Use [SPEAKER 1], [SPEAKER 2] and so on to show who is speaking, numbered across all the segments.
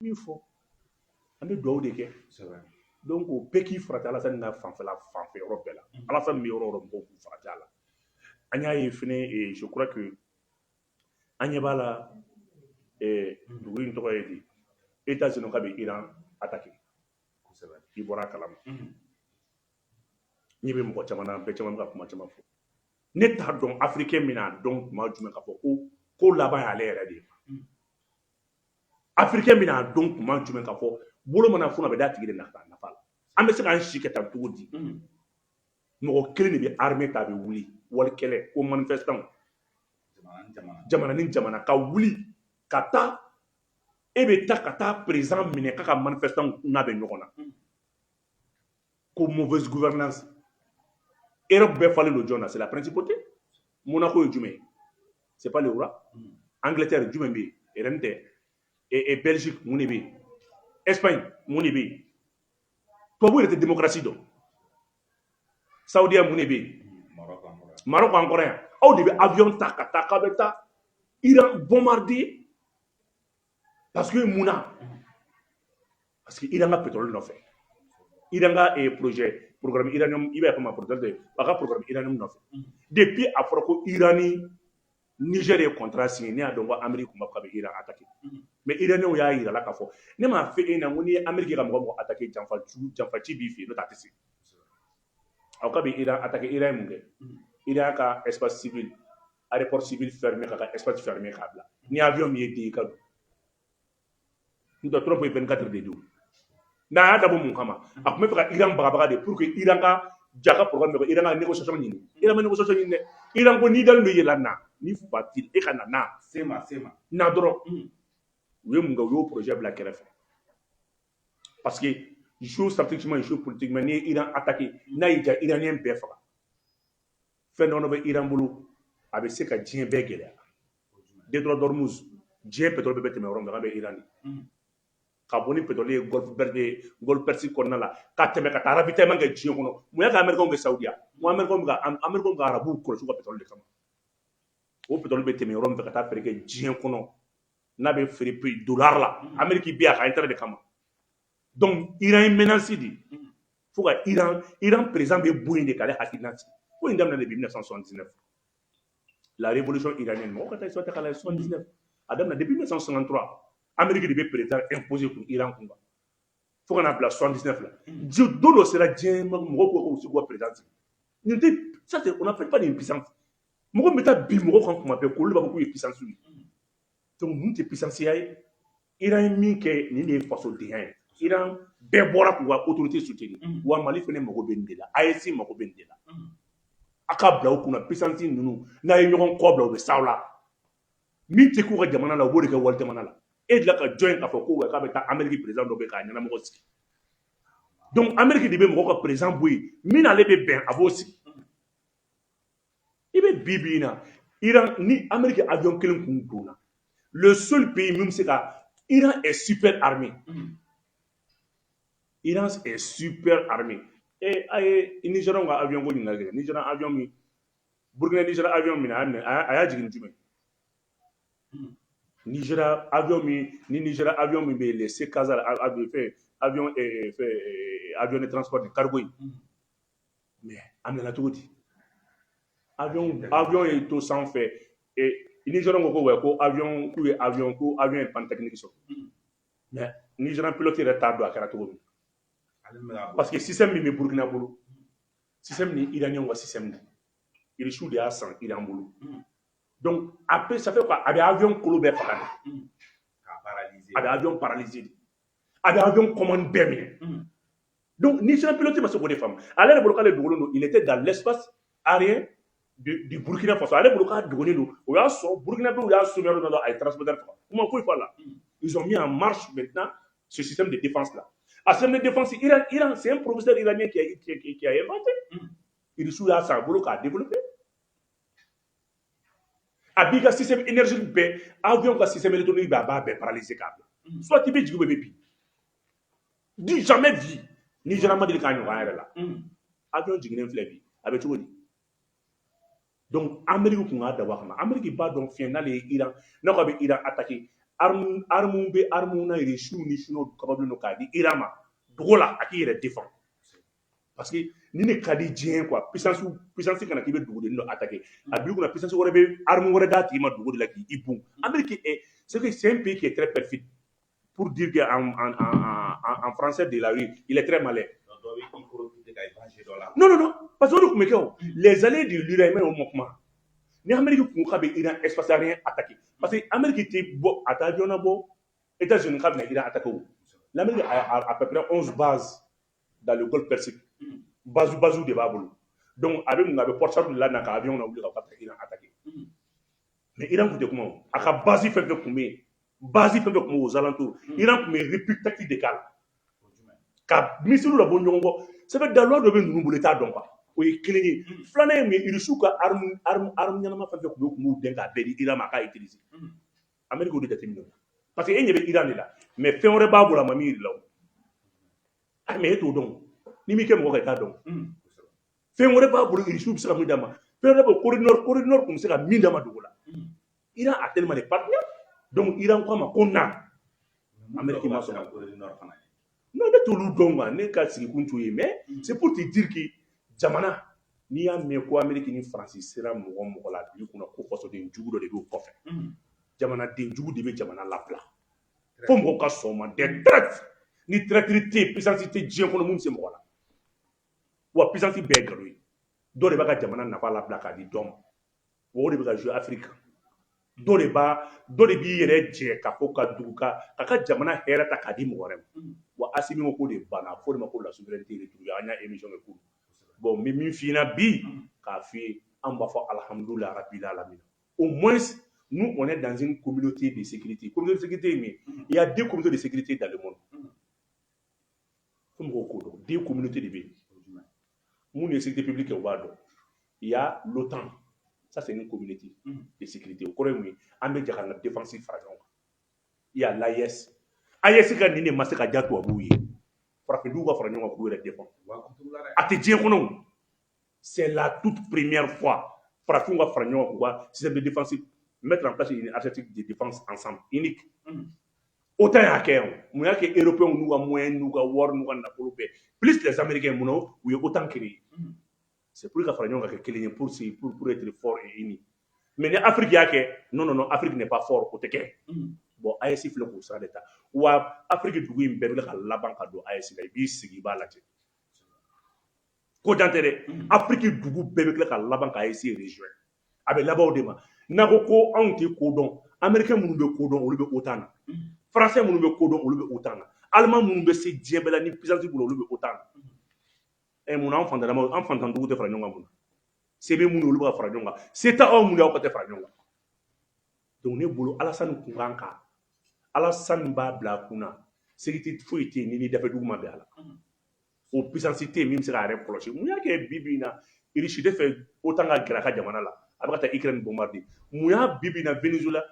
[SPEAKER 1] Min fɔ, an bɛ dugawu de kɛ. Donc o bɛɛ k'i farati Alasani ka fanfɛla, fanfɛ yɔrɔ bɛɛ la. Alasani bɛ yɔrɔ o yɔrɔ, mɔgɔw k'u farati a la. An y'a ye fɛnɛ, je crois que an ɲɛ b'a la, dugu in tɔgɔ ye di, États-Unis k'a bɛ Iran attaquer. I bɔra a kalama, ɲɛ bɛ mɔgɔ caman na, bɛɛ caman bɛ ka kuma caman fɔ. Ne t'a dɔn Africain bɛna dɔn tuma jumɛn k'a fɔ ko laban y'ale yɛrɛ de ye. Africain bɛna dɔn tuma jumɛn k'a fɔ bolo mana funu, a bɛ d'a tigi de nafa nafa la? An bɛ se k'an si kɛ tan cogo di? Mɔgɔ kelen de bɛ armée ta, a bɛ wuli wali kɛlɛ ko manifestant, jamana ni jamana ka wuli ka taa, e bɛ taa ka taa président minɛ k'a ka manifestant n'a bɛ ɲɔgɔn na ko mauvaise gouvernance. Europe bɛɛ falen don jɔn na? C'est la principauté. Monaco ye jumɛn ye? C'est pas le roi. Angleterre, jumɛn bɛ yen? Reine tɛ? Et Belgique, mun de bɛ yen? Espagne, mun de bɛ yen? Tubabu yɛrɛ tɛ démocratie dɔn. Saudiya, mun de bɛ yen? Maroc, an kɔrɔ yan. Aw de bɛ avion ta ka taa k'aw bɛ taa Iran bombarder, parce que mun na? Parce que Iran ka pétrole nɔfɛ, Iran ka projet, programme uranium, i b'a ye fɔ ma pétrole tɛ, a ka programme uranium nɔfɛ. Depuis a fɔra ko Iran ni Niger ye contrat signé, ne y'a dɔn ko Amérique tun b'a fɔ k'a bɛ Iran attaquer. Mais Iraniens y'a yira la k'a fɔ, ne m'a fɔ e ɲɛna ko n'i ye Amérique ka mɔgɔ mɔgɔ attaquer, janfa janfa ci b'i fɛ yen, n'o tɛ a tɛ se. Aw k'a bɛ Iran attaquer, Iran ye mun kɛ? Iran ka espace civil, aéroport civil fermé, ka espace fermé k'a bila. Ni avion min ye den, i ka don. N'o tɛ, Trump ye 24 de di o. Mais a y'a dabɔ mun kama? A tun bɛ fɛ ka Iran bagabaga de pour que Iran ka ja ka programme bɛ, Iran ka négociation ɲini. Iran ma négociation ɲini dɛ. Iran ko n'i dalen don i yɛrɛ la, na ni fa t'i, e ka na na.
[SPEAKER 2] Sema sema.
[SPEAKER 1] Na dɔrɔn. U ye mun kɛ? U y'o projet bila kɛrɛfɛ, parce que géostratégiquement, géopolitiquement, n'i ye Iran attaqué, n'a y'i ja, Iranien bɛɛ faga. Fɛn dɔ bɛ Iran bolo, a bɛ se ka diɲɛ bɛɛ gɛlɛya. Détroit d'Ormuz, diɲɛ pétrole bɛɛ bɛ tɛmɛ yɔrɔ min, k'a bɛ Iran de ka bɔ ni pétrole ye Golfe Persique kɔnɔna la, ka tɛmɛ ka taa ravitaillement kɛ diɲɛ kɔnɔ. Mun y'a kɛ Américains bɛ Saudiya? Mun Américains bɛ ka Arabuw kɔlɔsi u ka pétrole de kama? O pétrole bɛ tɛmɛ yɔrɔ min fɛ ka taa feere kɛ diɲɛ kɔnɔ, n'a bɛ feere prix dollar la, Amérique bɛ a ka intérêt de kama. Donc Iran ye menace de fo ka Iran président bɛ bɔ yen de k'ale hakilina sigi. Ko in daminɛ depuis 1979, la révolution iranienne. Mɔgɔ ka taa histoire ta k'a lajɛ, 79 a daminɛ. Depuis 1953, Amérique de bɛ président imposé kun Iran kun kan, fo ka n'a bila 79 la. Don dɔ sera, diɲɛ mɔgɔw ko k'u se k'u ka président sigi. Nin tɛ, ça c'est, on n'appelle pas une puissance. Mɔgɔ min bɛ taa bin mɔgɔw kan kuma bɛɛ, k'olu b'a fɔ k'u ye puissance ye. Donc ninnu tɛ puissance ya ye. Iran ye min kɛ, nin de ye fasodenya ye. Iran bɛɛ bɔra k'u ka autorité soutenir. Wa Mali fɛnɛ mago bɛ nin de la, AES mago bɛ nin de la. A ka bila u kunna, puissance ninnu, n'a ye ɲɔgɔn kɔ bila, u bɛ s'aw la. Min tɛ k'u ka jamana la, u b'o de kɛ wali jamana la. E dilan ka jɔn ye k'a fɔ ko k'a bɛ taa Amérique président dɔ bɛ yen k'a ɲɛnamɔgɔ sigi? Donc Amérique de bɛ mɔgɔw ka président bɔ yen, min n'ale bɛ bɛn, a b'o sigi. I bɛ bi bi in na, Iran ni Amérique avion kelen kun donna, le seul pays min bɛ se ka, Iran est super armé, Iran est super armé. E a ye Nigérian ka avion ko ɲininkali kɛ. Nigérian avion min, Burkina Nigéria avion min, a y'a minɛ, a y'a jigin jumɛn? Nigéria avion min ni, Nigéria avion min bɛ yen, les C-Kaza, fɛn avion, fɛn avion de transport de cargo in. Mais a minɛna cogo di? Avion ye to sanfɛ, Nigérian ko ouais, ko avion k'u ye avion, ko avion ye panne technique sɔrɔ. Mais Nigérian pilote yɛrɛ t'a dɔn a kɛra cogo min, parce que système min bɛ Burkina bolo, système ni Iranien ka système de, Irisiw de y'a san Iran bolo. Donc après, ça fait quoi? A bɛ avion kolo bɛɛ faga de, a bɛ avion paralyser de, a bɛ avion commande bɛɛ minɛ. Donc Nigérian pilote ma se k'o de faamu. Ale yɛrɛ bolo k'ale dogolen don, il était dans l'espace aérien du Burkina Faso. Ale bolo k'a dogolen don, o y'a sɔrɔ Burkinabéw y'a sommé yɔrɔ dɔ la, a ye transporteur faga. Kuma foyi fɔ a la. Ils ont mis en marche maintenant ce système de défense là. A système de défense, Iran, c'est un professeur iranien qui a inventé. Irisiw y'a san a bolo k'a développé. A b'i ka système énergétique bɛɛ, avion ka système électronique bɛɛ, a b'a bɛɛ paralyser k'a bila. Soit i bɛ jigin, ou bɛ bin. Du jamais vu. Nigéria ma deli k'a ɲɔgɔn yɛrɛ la. Avion jiginnen filɛ bi, a bɛ cogo di? Donc Amérique kun k'a dabɔ a kama. Amérique b'a dɔn fiɲɛ n'ale ye Iran, n'a ko a bɛ Iran attaquer. Arme bɛ arme na, Russiw ni Chinois capable don k'a di Iran ma dogo la, a k'i yɛrɛ défend, parce que ni ne ka di diɲɛ quoi. Puissance kana k'i bɛ dugudenni dɔ attaquer, a b'i kunna puissance wɛrɛ bɛ arme wɛrɛ d'a tigi ma dogo de la k'i bon. Amérique est, c'est que c'est un pays qui est très perfide, pour dire que en français de la rue, il est très malin. Non, non, non, parce que o de tun bɛ kɛ o, les alliés de l'Iran mais o ma kuma ni Amérique kun k'a bɛ Iran espace aérien attaquer, parce que Amérique tɛ bɔ a tɛ avion na bɔ États-Unis k'a bɛna Iran attaquer o. L'Amérique a à peu près 11 bases dans le golfe Persique. Base de b'a bolo. Donc a bɛ mun, a bɛ porte de la na ka avion na wuli ka taa Iran attaquer. Mais Iran tun tɛ kuma o, a ka base fɛn fɛn tun bɛ yen, base fɛn fɛn tun bɛ aux alentours, Iran tun bɛ réplique tactique de k'a la ka missile labɔ ɲɔgɔn kɔ. C'est daluya dɔ bɛ ninnu bolo, i t'a dɔn quoi. O ye kelen ye. Filanan ye mun ye? Irisiw ka arme ɲɛnama fɛn fɛn tun bɛ yen, tun b'u dɛn k'a bɛɛ di Iran ma a k'a utiliser. Amérique y'o de jateminɛ, parce que e ɲɛ bɛ Iran de la, mais fɛn wɛrɛ b'a bolo a ma min yir'i la o. Ah, mais e t'o dɔn, ni m'i kɛ mɔgɔ kan, i t'a dɔn. Fɛn wɛrɛ b'a bolo, Irisiw bɛ se ka min d'a ma, fɛn wɛrɛ bɛ Corée du Nord, Corée du Nord tun bɛ se ka min d'a ma dogo la. Iran a tellement de partenaires, donc Iran ko a ma ko na, Amérique ma sɔn. Non, ne t'olu dɔn quoi, ne ka sigikun t'o ye, mais c'est pour te dire que jamana, n'i y'a mɛn ko Amérique ni Faransi sera mɔgɔ mɔgɔ la bi kunna, ko fasoden jugu dɔ de b'o kɔfɛ, jamanaden jugu de bɛ jamana labila fo mɔgɔw ka sɔn o ma. Des traîtres, ni traître tɛ yen, puissance tɛ diɲɛ kɔnɔ mun bɛ se mɔgɔ la. Wa puissance bɛɛ ye nkalon ye, dɔ de b'a ka jamana nafa labila k'a di dɔ ma, wa o de bɛ ka jouer Afrique kan. Dɔ de b'a, dɔ de b'i yɛrɛ jɛ ka fɔ ka dugu ka jamana hɛrɛ ta k'a di mɔgɔ wɛrɛ ma. Wa Asimi ko k'o de banna, a fɔ o de ma ko la souveraineté retrouvée. An y'a émission kɛ kunun. Bon, n bɛ min f'i ɲɛna bi k'a f'i ye, an b'a fɔ alhamdulilayi rabil alamin. Au moins nous, on est dans une communauté de sécurité. Communauté de sécurité ye min ye, il y a deux communautés de sécurité dans le monde, fo mɔgɔw k'o dɔn. Deux communautés de bɛ yen. Mun ye sécurité publique ye, o b'a dɔn. Il y a l'OTAN, ça c'est une communauté de sécurité. O kɔrɔ ye mun ye? An bɛ jɛ ka défense fara ɲɔgɔn kan. Il y a l'AES. AES ka nin de ma se ka diya tubabuw ye, farafindugu ka fara ɲɔgɔn kan k'u yɛrɛ défend. A tɛ diɲɛ kɔnɔ o. C'est la toute première fois farafinw ka fara ɲɔgɔn kan k'u ka système de défense mettre en place, une architecture de défense ensemble unique. OTAN y'a kɛ o. Mun y'a kɛ? Européens n'u ka moyens, n'u ka wari, n'u ka nafolo bɛɛ, plus les Américains, mun na u ye OTAN créé? C'est pour ka fara ɲɔgɔn kan ka kɛ kelen ye, pour être fort et uni. Mais ni Afrique y'a kɛ, non, non, non, Afrique n'est pas fort, o tɛ kɛ. Bon, AES filɛ k'o sira de ta. Wa Afrique dugu in bɛɛ bɛ ka laban ka don AES la. I b'i sigi, i b'a lajɛ, ko jan tɛ dɛ. Afrique dugu bɛɛ bɛ tila ka laban ka AES rejoindre. A bɛ laban o de ma. N'a ko ko anw tɛ ko dɔn, Américain minnu bɛ ko dɔn, olu bɛ OTAN na. Français minnu bɛ ko dɔn, olu bɛ OTAN na. Allemand minnu bɛ se diɲɛ bɛɛ la ni puissance bolo, olu bɛ OTAN na. Ɛ, mun na an fantanama, an fantandugu tɛ fara ɲɔgɔn kan? Mun na se bɛ minnu, olu bɛ ka fara ɲɔgɔn kan? Se tɛ aw minnu ye, aw ka tɛ fara ɲɔgɔn kan. Donc ne bolo, Alassane kun kan ka, Alassane b'a bila a kunna, sécurité foyi tɛ yen ni ni dafɛ dugu ma bɛn a la. O puissance tɛ yen min bɛ se k'a yɛrɛ kɔlɔsi. Mun y'a kɛ bi bi in na Russie tɛ fɛ OTAN ka gɛrɛ a ka jamana la, a bɛ ka taa Ukraine bombarder? Mun y'a bi bi in na Venezuela,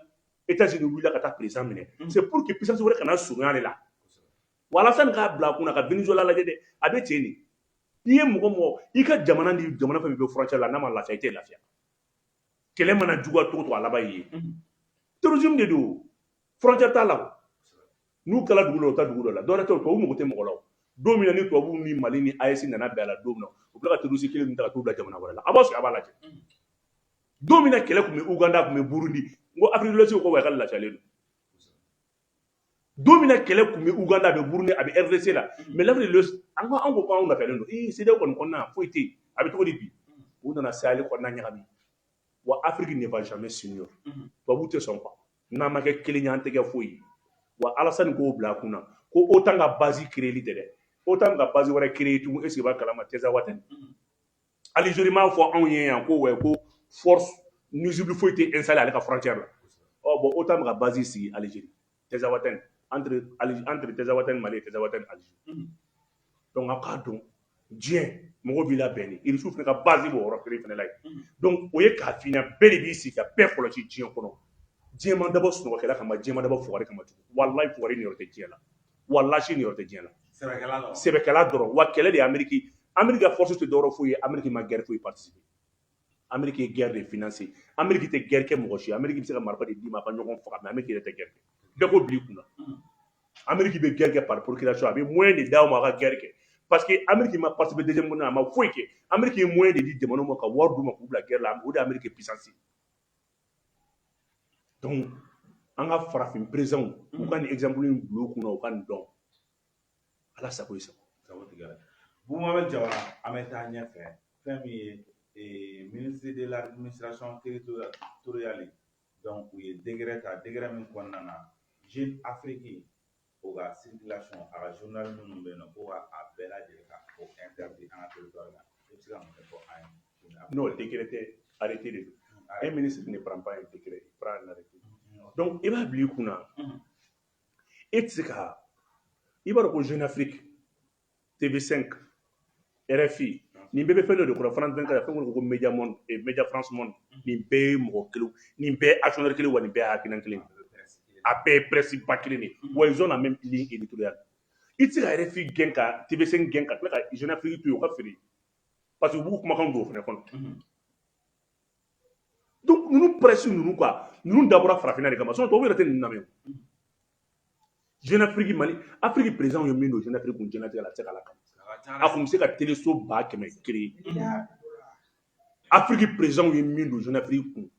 [SPEAKER 1] États-Unis wulila ka taa président minɛ? C'est pour que puissance wɛrɛ kana surunya ale la. Wa Alassane k'a bila a kunna ka Venezuela lajɛ dɛ, a bɛ ten de. N'i ye mɔgɔ mɔgɔ i ka jamana ni jamana fɛn fɛn bɛ frontière la, n'a ma lafiya, i tɛ lafiya. Kɛlɛ mana juguya cogo o cogo, a laban ye terrorisme de don. Frontière t'a la o. N'u kɛla dugu la, u taa dugu dɔ la, dɔwɛrɛ tɛ o, tubabu mago tɛ mɔgɔ la o. Don min na ni tubabuw ni Mali ni AES nana bɛn a la don min na, u tila ka terroriste kelen min ta ka t'u bila jamana wɛrɛ la, a b'aw sigi, a b'a lajɛ. Don min na kɛlɛ tun bɛ Uganda, tun bɛ Burundi, n ko Afrique de l'Ouest ko wa k'ale lafiyalen don. Don min na kɛlɛ tun bɛ Uganda, a bɛ Burundi, a bɛ RDC la, mais l'Afrique de l'Ouest, an ko, an ko k'anw lafiyalen don. Ee, CEDEAO kɔni kɔnɔna foyi tɛ yen. A bɛ cogo di bi? U nana Sahel kɔnɔna ɲagami. Wa Afrique ne va jamais s'unir. Tubabuw tɛ sɔn quoi. N'an ma kɛ kelen ye, an tɛ kɛ foyi ye. Wa Alassane k'o bila a kunna ko OTAN ka base créer tɛ dɛ, OTAN ka base wɛrɛ créer tugun. Est ce que i b'a kalama, Tinzaouaten, Algérie m'a fɔ anw ye yan ko ouais, ko force nuisible foyi tɛ installé ale ka frontière la. Ɔ bon, OTAN bɛ ka base sigi Algérie, Tinzaouaten, entre Tinzaouaten Mali et Tinzaouaten Algérie. Donc aw k'a dɔn, diɲɛ mɔgɔw b'i labɛn de. Irisiw fana ka base b'o yɔrɔ kelen fana la yen. Donc o ye k'a f'i ɲɛna, bɛɛ de b'i sigi ka bɛɛ kɔlɔsi diɲɛ kɔnɔ. Diɲɛ ma dabɔ sunɔgɔkɛla kama, diɲɛ ma dabɔ fugari kama tugun. Walayi, fugari niyɔrɔ tɛ diɲɛ la, walahi, niyɔrɔ tɛ diɲɛ la. Sɛbɛkɛla dɔrɔn. Wa kɛlɛ de ye Amérique. Amérique ka force tɛ dɔwɛrɛ foyi ye, Amérique ma guerre foyi participer. Amérique ye guerre de financer. Amérique tɛ guerre kɛ mɔgɔ si. Amérique bɛ se ka marifa de d'i ma a ka ɲɔgɔn faga, mais Amérique yɛrɛ tɛ guerre kɛ. Bɛɛ k'o bila i kunna. Amérique bɛ guerre kɛ par procuration, a bɛ moyen de d'aw ma a ka guerre kɛ, parce que Amérique ma participer deuxième guerre, a ma foyi kɛ. Amérique ye moyen de di jamanaw ma ka wari d'u ma k'u bila guerre la. O de ye Amérique puissance ye. Donc an ka farafin présidents, u ka nin exemple in bila u kunna, u ka nin dɔn. Ala sago i sago.
[SPEAKER 2] Sago tigɛra. Bouba Diawara, an bɛ taa ɲɛfɛ. Fɛn min ye ministre de l'administration territoriale, donc u ye décret ta, décret min kɔnɔna na, Jeune Afrique, o ka circulation, a ka journal minnu bɛ yen nɔ, ko ka a bɛɛ lajɛlen ka o interdit an ka territoire la. I bɛ se ka mun de fɔ an ye?
[SPEAKER 1] Non, décret tɛ, arrêté de don. Un ministre ne prend pas un décret, il prend un arrêté. Donc i b'a bila i kunna, e tɛ se ka, i b'a dɔn ko Jeune Afrique, TV5, RFI, nin bɛɛ bɛ fɛn dɔ de kɔrɔ. France 24, fɛn ko Média Monde, Média France Monde, nin bɛɛ ye mɔgɔ kelen, nin bɛɛ ye actionnaire kelen, wa nin bɛɛ ye hakilina kelen, a bɛɛ ye presse ba kelen de wa. Ils ont la même ligne éditoriale. I tɛ se ka RFI gɛn, ka TV5 gɛn, ka tila ka Jeune Afrique to yen o ka feere, parce que u b'u kumakan don o fana kɔnɔ. Donc ninnu presse ninnu quoi, ninnu dabɔra farafinna de kama, sinon tubabu yɛrɛ tɛ ninnu lamɛn. Jeune Afrique, Mali, Afrique président ye min don Jeune Afrique kun diɲɛlatigɛ la, a tɛ se k'a lakali. A kun bɛ se ka téléso 100 000 créer. Afrique président ye min don Jeune Afrique kun,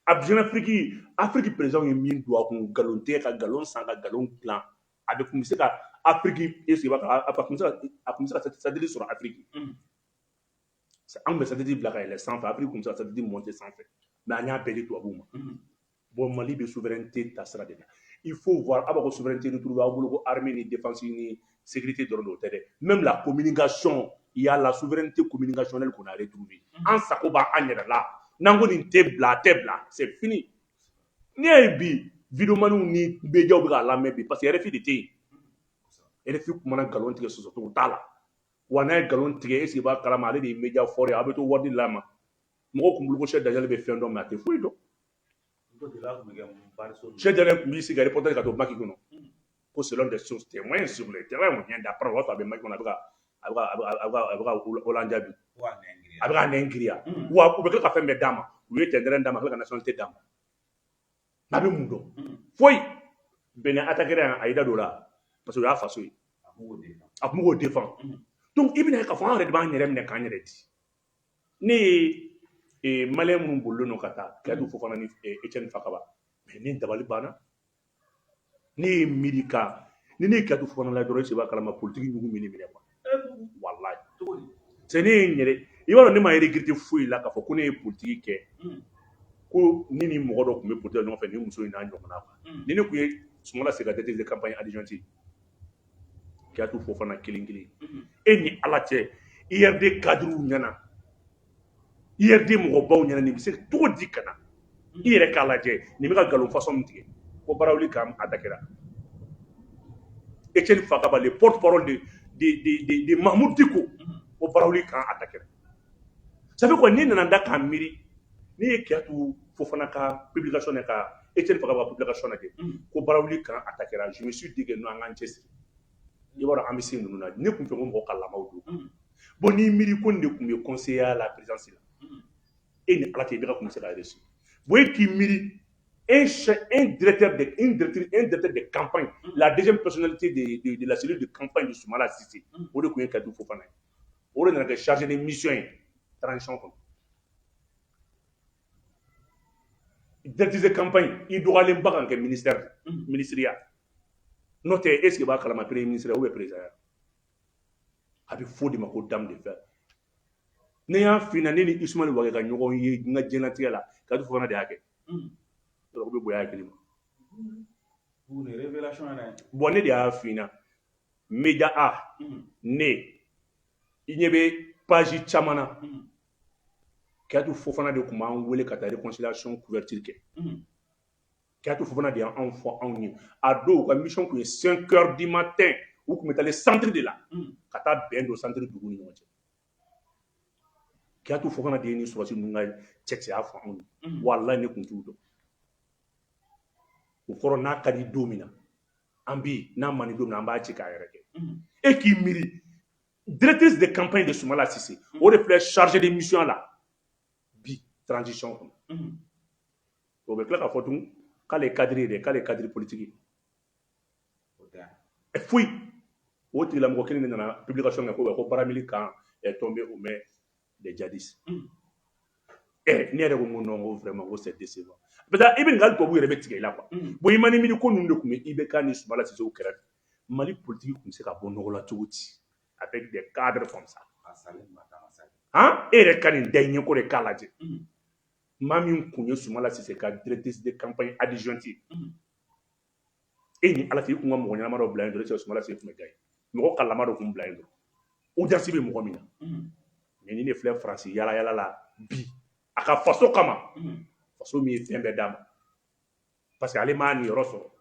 [SPEAKER 1] a Jeune Afrique, Afrique président ye min don a kun, nkalon tigɛ, ka nkalon san, ka nkalon dilan, a bɛ kun bɛ se ka Afrique, est ce que a kun bɛ se ka, a kun bɛ se ka satellite sɔrɔ Afrique. An bɛ satellite bila ka yɛlɛ sanfɛ, Afrique kun bɛ se ka satellite monter sanfɛ, mais an y'a bɛɛ di tubabuw ma. Bon, Mali bɛ souveraineté ta sira de la. Il faut voir, a b'a fɔ ko souveraineté retrouvée aw bolo, ko armée ni défense ni sécurité dɔrɔn de, o tɛ dɛ. Même la communication, il y a la souveraineté communicationnelle qu'on a retrouvée. An sago b'an yɛrɛ la. N'an ko nin tɛ bila, a tɛ bila, c'est fini. N'i y'a ye bi videomaniw ni médiaw bɛ k'a lamɛn bi, parce que RFI de tɛ yen. RFI kumana nkalon tigɛ, sɔsɔcogo t'a la. Wa n'a ye nkalon tigɛ, est ce que i b'a kalama, ale de ye média fort ye, a bɛ to wari la ma. Mɔgɔw kun bolo ko Cheikh Daniel bɛ fɛn dɔn, mais a tɛ foyi dɔn. Cheikh Daniel tun b'i sigi ka reportage ka to Maki kɔnɔ, ko selon des sources témoins sur le terrain, on vient d'apprendre. O b'a sɔrɔ a bɛ Maki kɔnɔ, a bɛ ka Hollande jaabi, a bɛ ka nɛn giriya. Wa u bɛ tila ka fɛn bɛɛ d'a ma, u ye tɛntɛrɛn d'a ma, tila ka nationalité d'a ma. A bɛ mun dɔn? Foyi. Benin attaqué yan, a y'i da don o la, parce que o y'a faso ye, a tun b'o défend. Donc i bɛna ye k'a fɔ an yɛrɛ de b'an yɛrɛ minɛ k'an yɛrɛ di. Ne ye malien minnu bolilen don ka taa, Kiyatu Fofana ni Etienne Fakaba, mais ni dabali banna. Ne ye miiri ka ni ne ye Kiyatu Fofana la dɔrɔn, i b'a kalama politique ɲugu min ne minɛ quoi. Walahi, c'est ne ye n yɛrɛ, i b'a dɔn, ne ma regretter foyi la k'a fɔ ko ne ye politique kɛ, ko ni ni mɔgɔ dɔ tun bɛ politique la ɲɔgɔn fɛ, ni muso in n'a ɲɔgɔnna quoi. Ni ne tun ye Soumaïla Cissé ka directrice de campagne adjointe, Kiyatu Fofana kelen kelen, e ni Ala cɛ, IRD cadre ɲɛna, IRD mɔgɔbaw ɲɛna, nin bɛ se cogo di ka na i yɛrɛ k'a lajɛ, nin bɛ ka nkalon façon min tigɛ ko Barawuli kan attaquera. Etienne Fakaba, le porte-parole de Mahmoud Dicko, ko Barawuli kan attaquera. Ça fait quoi? N'i nana da k'a miiri, n'i ye Kiyatu Fofana ka publication ka Etienne Fakaba ka publication lajɛ ko Barawuli kan attaquera, je me suis dit que non, an k'an cɛsiri. I b'a dɔn, an bɛ se ninnu na. Ne tun fɛ ko mɔgɔ ka lamaw don. Bon, n'i miiri ko nin de tun bɛ conseiller à la présidence la, e ni Ala cɛ, i bɛ ka kun bɛ se ka réussir. Bon, e k'i miiri, un chef, un directeur de, un directeur, un directeur de campagne, la deuxième personnalité de la cellule de campagne de Soumaïla Cissé, o de tun ye Kiyatu Fofana ye. O de nana kɛ chargé de mission ye transition kɔnɔ. Directrice de campagne, i dɔgɔyalenba kan kɛ ministère, ministériya. N'o tɛ, est ce que i b'a kalama, premier ministre ou bien président ya? A bɛ fɔ o de ma ko dame de fer. Ne y'a f'i ɲɛna, ne ni Ismaël Wagué ka ɲɔgɔn ye n ka diɲɛlatigɛ la, Kiyatu Fofana de y'a kɛ. O bɛ bonya hakili ma. Bon, ne de y'a f'i ɲɛna, Média A, ne i ɲɛ bɛ page caman na, Kiyatu Fofana de tun b'an wele ka taa réconciliation couverture kɛ. Kiyatu Fofana de y'anw fɔ anw ye. A don, u ka mission tun ye 5 heures du matin, u tun bɛ taa centre de la ka taa bɛn don centre dugu ni ɲɔgɔn cɛ. Kiyatu Fofana de ye ni sɔrɔsi ninnu ka cɛcɛya fɔ anw ye. Walahi, ne tun t'u dɔn. O kɔrɔ, n'a ka di don min na, an bɛ yen, n'a man di don min na, an b'a ci k'a yɛrɛ kɛ. E k'i miiri, directrice de campagne de Soumaïla Cissé, o de filɛ chargé de mission la bi transition kɔnɔ. O bɛ tila k'a fɔ tun k'ale ye cadre ye dɛ, k'ale ye cadre politique ye. Foyi. O tigilamɔgɔ kelen de nana publication kɛ ko Baramili camp est tombé aux mains des djihadistes. Ne yɛrɛ ko n ko non, ko vraiment, ko c'est décevant. Parce que i bɛ nin ka tubabu yɛrɛ bɛ tigɛ i la quoi. Bon, i ma ni miiri ko ninnu de tun bɛ IBK ni Soumaïla Cissé kɛrɛfɛ. Mali politique tun bɛ se ka bɔ nɔgɔ la cogo di avec des cadres comme ça? Han, e yɛrɛ ka nin da i ɲɛko de k'a lajɛ. Maa min kun ye Soumaïla Cissé ka directrice de campagne adjointe ye, e ni Ala cɛ, i kun ka mɔgɔ ɲɛnama dɔ bila yen dɔrɔn, e Soumaïla Cissé tun bɛ gagner. Mɔgɔ kalama dɔ kun bila yen dɔrɔn, audience bɛ mɔgɔ min na. Mais ni ne filɛ Faransi yala yala la bi a ka faso kama, faso min ye fɛn bɛɛ d'a ma, parce que ale m'a niyɔrɔ sɔrɔ.